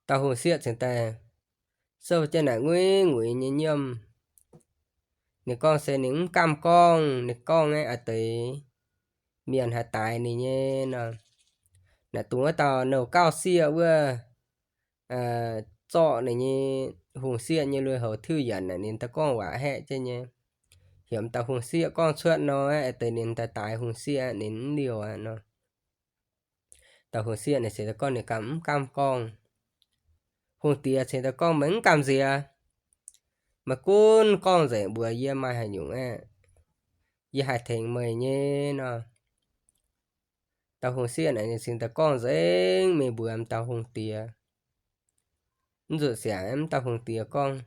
Dauh hungh sieqv cingx daaih sou jienv naaic nguiz nguiz nyei nyiemv. Ninh gorngv se ninh mv gamh gorngv, ninh gorngv aeqv, a'deix mienh haih daix ninh nyei nor. Naaic dungx wuov dauh nouh gauh sieqv wuov zorqv ninh nyei hungh sieqv nyei lui-houx tiuv yienc naaic ninh daaih gorngv waac haeqv jienv nyei. Heuc dauh hungh sieqv gorngv cuotv nor, a'deix ninh daaih daix hungh sieqv ninh mv liouh nor. Dauh hungh sieqv naaic cingx daaih gorngv ninh gamh mv gamh gorngv. Hungh diex cingx daaih gorngv, meih mv gamh nziex. Meih gunv gorngv nzengc mbuox yie maaih haaix nyungc aeqv, yie haih tengx meih nyei nor. Dauh hungh sieqv naaic ninh cingx daaih gorngv nzengc mingh mbuox dauh hungh diex. Mv nzunc siangx mv dauh hungh diex gorngv,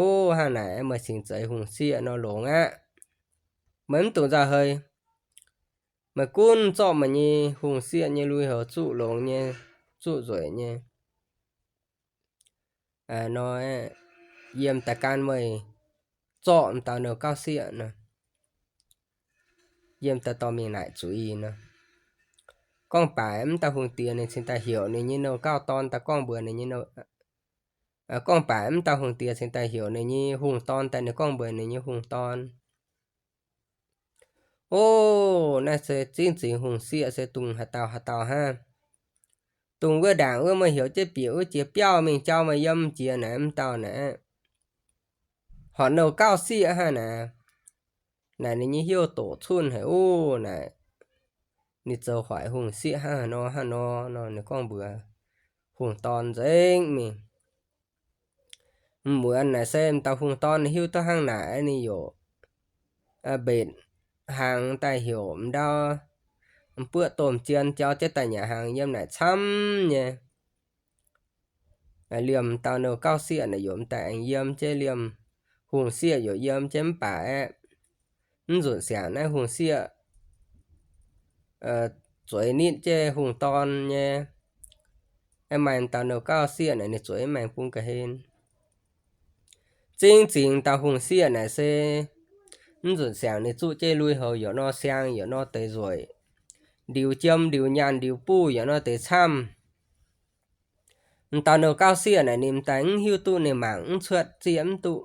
O, hnangv naaic meih cingx zeiz hungh sieqv nor longx aqv. Meih mv dungx nzauh heix. Meih gunv zorqv meih nyei hungh sieqv nyei lui-houx zuqv longx nyei, zuqv nzueic nyei nor, yiem daaih gan meih zorqv m'dauh nouh gauv sieqv nor. Yiem daaih dorh mingh naaic zuiz nor. Gorngv baac mv dauh hungh diex ninh cingx daaih heuc ninh nyei nouh gauv dorn daaih gorngv mbuox ninh nyei, gorngv baac mv dauh hungh diex cingx daaih heuc ninh nyei hungh dorn daaih, ninh gorngv mbuox ninh nyei hungh dorn, O, naaiv se zingv zingx hungh sieqv se dongh haaix dauh haaix dauh hnangv. Dongh wuov ndaangc wuov meih heuc jienv bieqc wuov jiex biauv mingh jauv meih yiem jiex naaic, mv dauh naaic horpc nouh gauv sieqv hnangv naaic. Naaic ninh nyei hnyouv doqc cunh haic, O, naaic ninh zoux hoic hungh sieqv hnangv haaix nor hnangv nor nor, ninh gorngv mbuox hungh dorn nzengc mingh. Muonz naaic se m'dauh hungh dorn ninh hiuv duqv hnangv naaic, ninh yaac mbenc hnaangx daaih heuc m'ndau m'buoqv domh jien jauv jienv daaih nyanc hnaangx yiem naaic camv nyei. Liemh m'dauh nouh gauv sieqv naaic yaac m'daaih aengx yiem jienv, liemh hungh sieqv yaac yiem jienv, mv baac aeqv, mv nzunc siangx naaiv hungh sieqv zueiz nitv jienv hungh dorn nyei. Aeqv, maaih m'dauh nouh gauv sieqv naaic ninh zueiz mv maengx bun ga'hlen. Zingv zingx dauh hungh sieqv naaic se mv nzunc siangx ninh zuqv jienv lui-houx yaac nor siang, yaac nor deix nzueic, ndiux jiem, ndiux nyaanh, ndiux buv yaac nor deix camv. M'dauh nouh gauv sieqv naaic ninh m'daaih mv hiuv duqv, ninh mangc mv cuotv, zieqv mv duqv.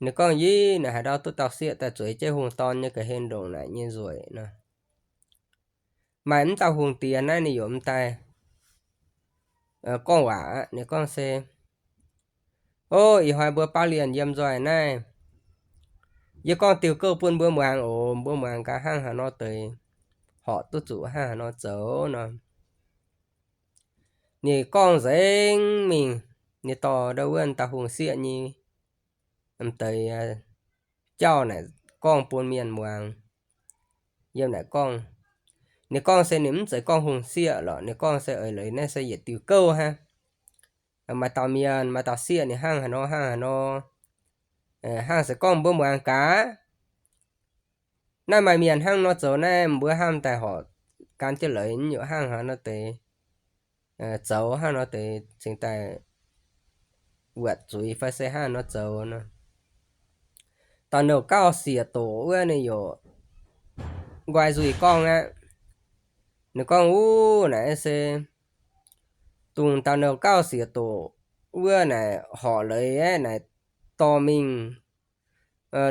Ninh gorngv, Yie, naaic haaix ndau duqv dauh sieqv daaih zueiz jienv hungh dorn nyei ga'hlen ndongc naaic nyei nzueic nor. Maaih mv dauh hungh diex naaiv ninh yaac m'daaih gorngv waac aqv. Ninh gorngv se, O, ih hnoi mbuo baav lienh yiem nzoih naaiv, yie gorngv diuh gouv bun mbuo muangx oc. Mbuo muangx gaax hnangv haaix nor deix horpc duqv zuqc hnangv haaix nor zoux nor. Ninh gorngv nzengc mingh, ninh dorh ndau wuov dauh hungh sieqv nyei m'deix jauv naaic gorngv bun mienh muangx. Yiem naaic gorngv, ninh gorngv se ninh mv zeiz gorngv hungh sieqv lorqc. Ninh gorngv se, Eix leiz naaiv se yietc diuh gouv hnangv. Maaih dauh mienh, maaih dauh sieqv ninh hnangv haaix nor hnangv haaix nor, hnangv se gorngv mbuo muangx gaax. Naaiv maaih mienh hnangv nor zoux naaiv, mbuo hnamv daaih horpc gan jienv leiz, yaac hnangv haaix nor deix zoux, hnangv nor deix cingx daaih wuotc zuiz fai se hnangv nor zoux nor. Dauh nouh gauv siec doqc wuov ninh yaac nqoi nzuih gorngv aqv. Ninh gorngv, Uv, naaic se dongh dauh nouh gauv siec doqc wuov naaic horc leiz aeqv, naaic dorh mingh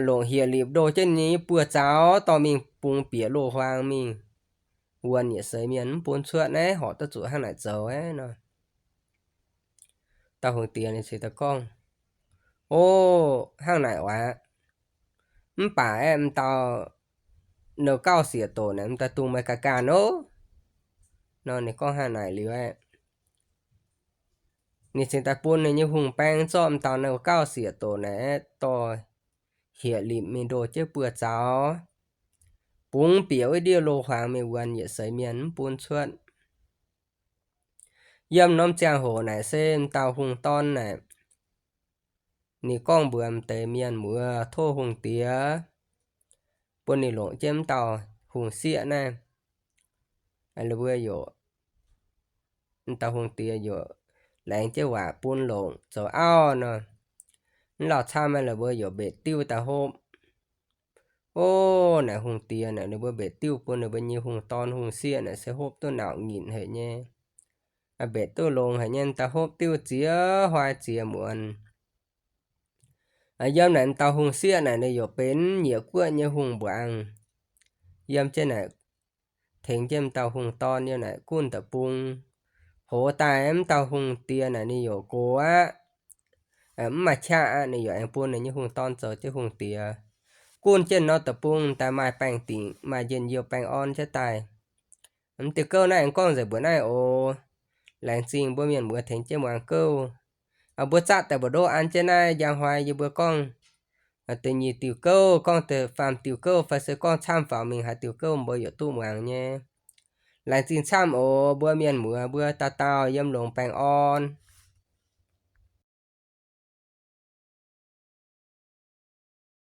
longc hieh lipc ndo jienv nyei buoz-zaux dorh mingh bungx bieqc loz-huaang mingh wuonx yietc seix mienh mv bun cuotv naaiv, horpc duqv zuqc hnangv naaic zoux aeqv nor. Dauh hungh diex ninh cingx daaih gorngv, O, hnangv naaic oc. Mv baac aeqv, m'dauh nouh gauv siec doqc naaic m'daaih dungh meih ganh ganh oc. Nor ninh gorngv hnangv naaic liuz aeqv, ninh cingx daaih bun ninh nyei hungh baeng zorqv m'dauh nouh gauv siec doqc naaic aeqv, dorh hieh lipc mingh ndo jienv buoz-zaux, bungx bieqc wuov ndiev loz-huaang mingh wuonx yietc seix mienh mv bun cuotv. Yiem norm ziangh hoc naaic se m'dauh hungh dorn naaic, ninh gorngv mbuox m'deix mienh muoz tov hungh diex bun ninh longc jienv m'dauh hungh sieqv naaiv. La'buo yaac, m'dauh hungh diex yaac laengz jienv waac bun longc zoux auv nor. Mv lauh camv, la'buo yaac mbetc diuv daaih hopv. O, naaic hungh diex naaic ninh mbuo mbetc diuv bun ninh mbuo nyei hungh dorn hungh sieqv naaic se hopv duqv nauc nyitc haic nyei. Mbetc duqv longx haic nyei, daaih hopv diuv ziex hnoi ziex muonz. Yiem naaic m'dauh hungh sieqv naaic ninh yaac benx nyiec guoqv nyei hungh mbuangz. Yiem jienv naaic tengx jienv m'dauh hungh dorn yiem naaic gunv deic-bung. Hoz daaih m'dauh hungh diex naaic ninh yaac gox aqv, mv maaih qaqv aqv, ninh yaac aengx bun ninh nyei hungh dorn zoux jienv hungh diex. Gunv jienv nor deic-bung daaih maaih baengh dingc, maaih njien-youh baengh orn jienv daaih. M'diuh gouv naaiv aengx gorngv nzengc mbuox naaiv oc. Laengz zingh mbuo mienh muoz tengx jienv muangx gouv. Mbuo zatv daaih mbu'ndongx an jienv naaiv njang hnoi yie mbuo gorngv da'nyeic diuh gouv, gorngv da'faam diuh gouv, fai se gorngv camv faaux mingh haaix diuh gouv mbuo yaac duqv muangx nyei. Laengz zingh camv oc. Mbuo mienh muoz mbuo dauh dauh yiem longx baengh orn.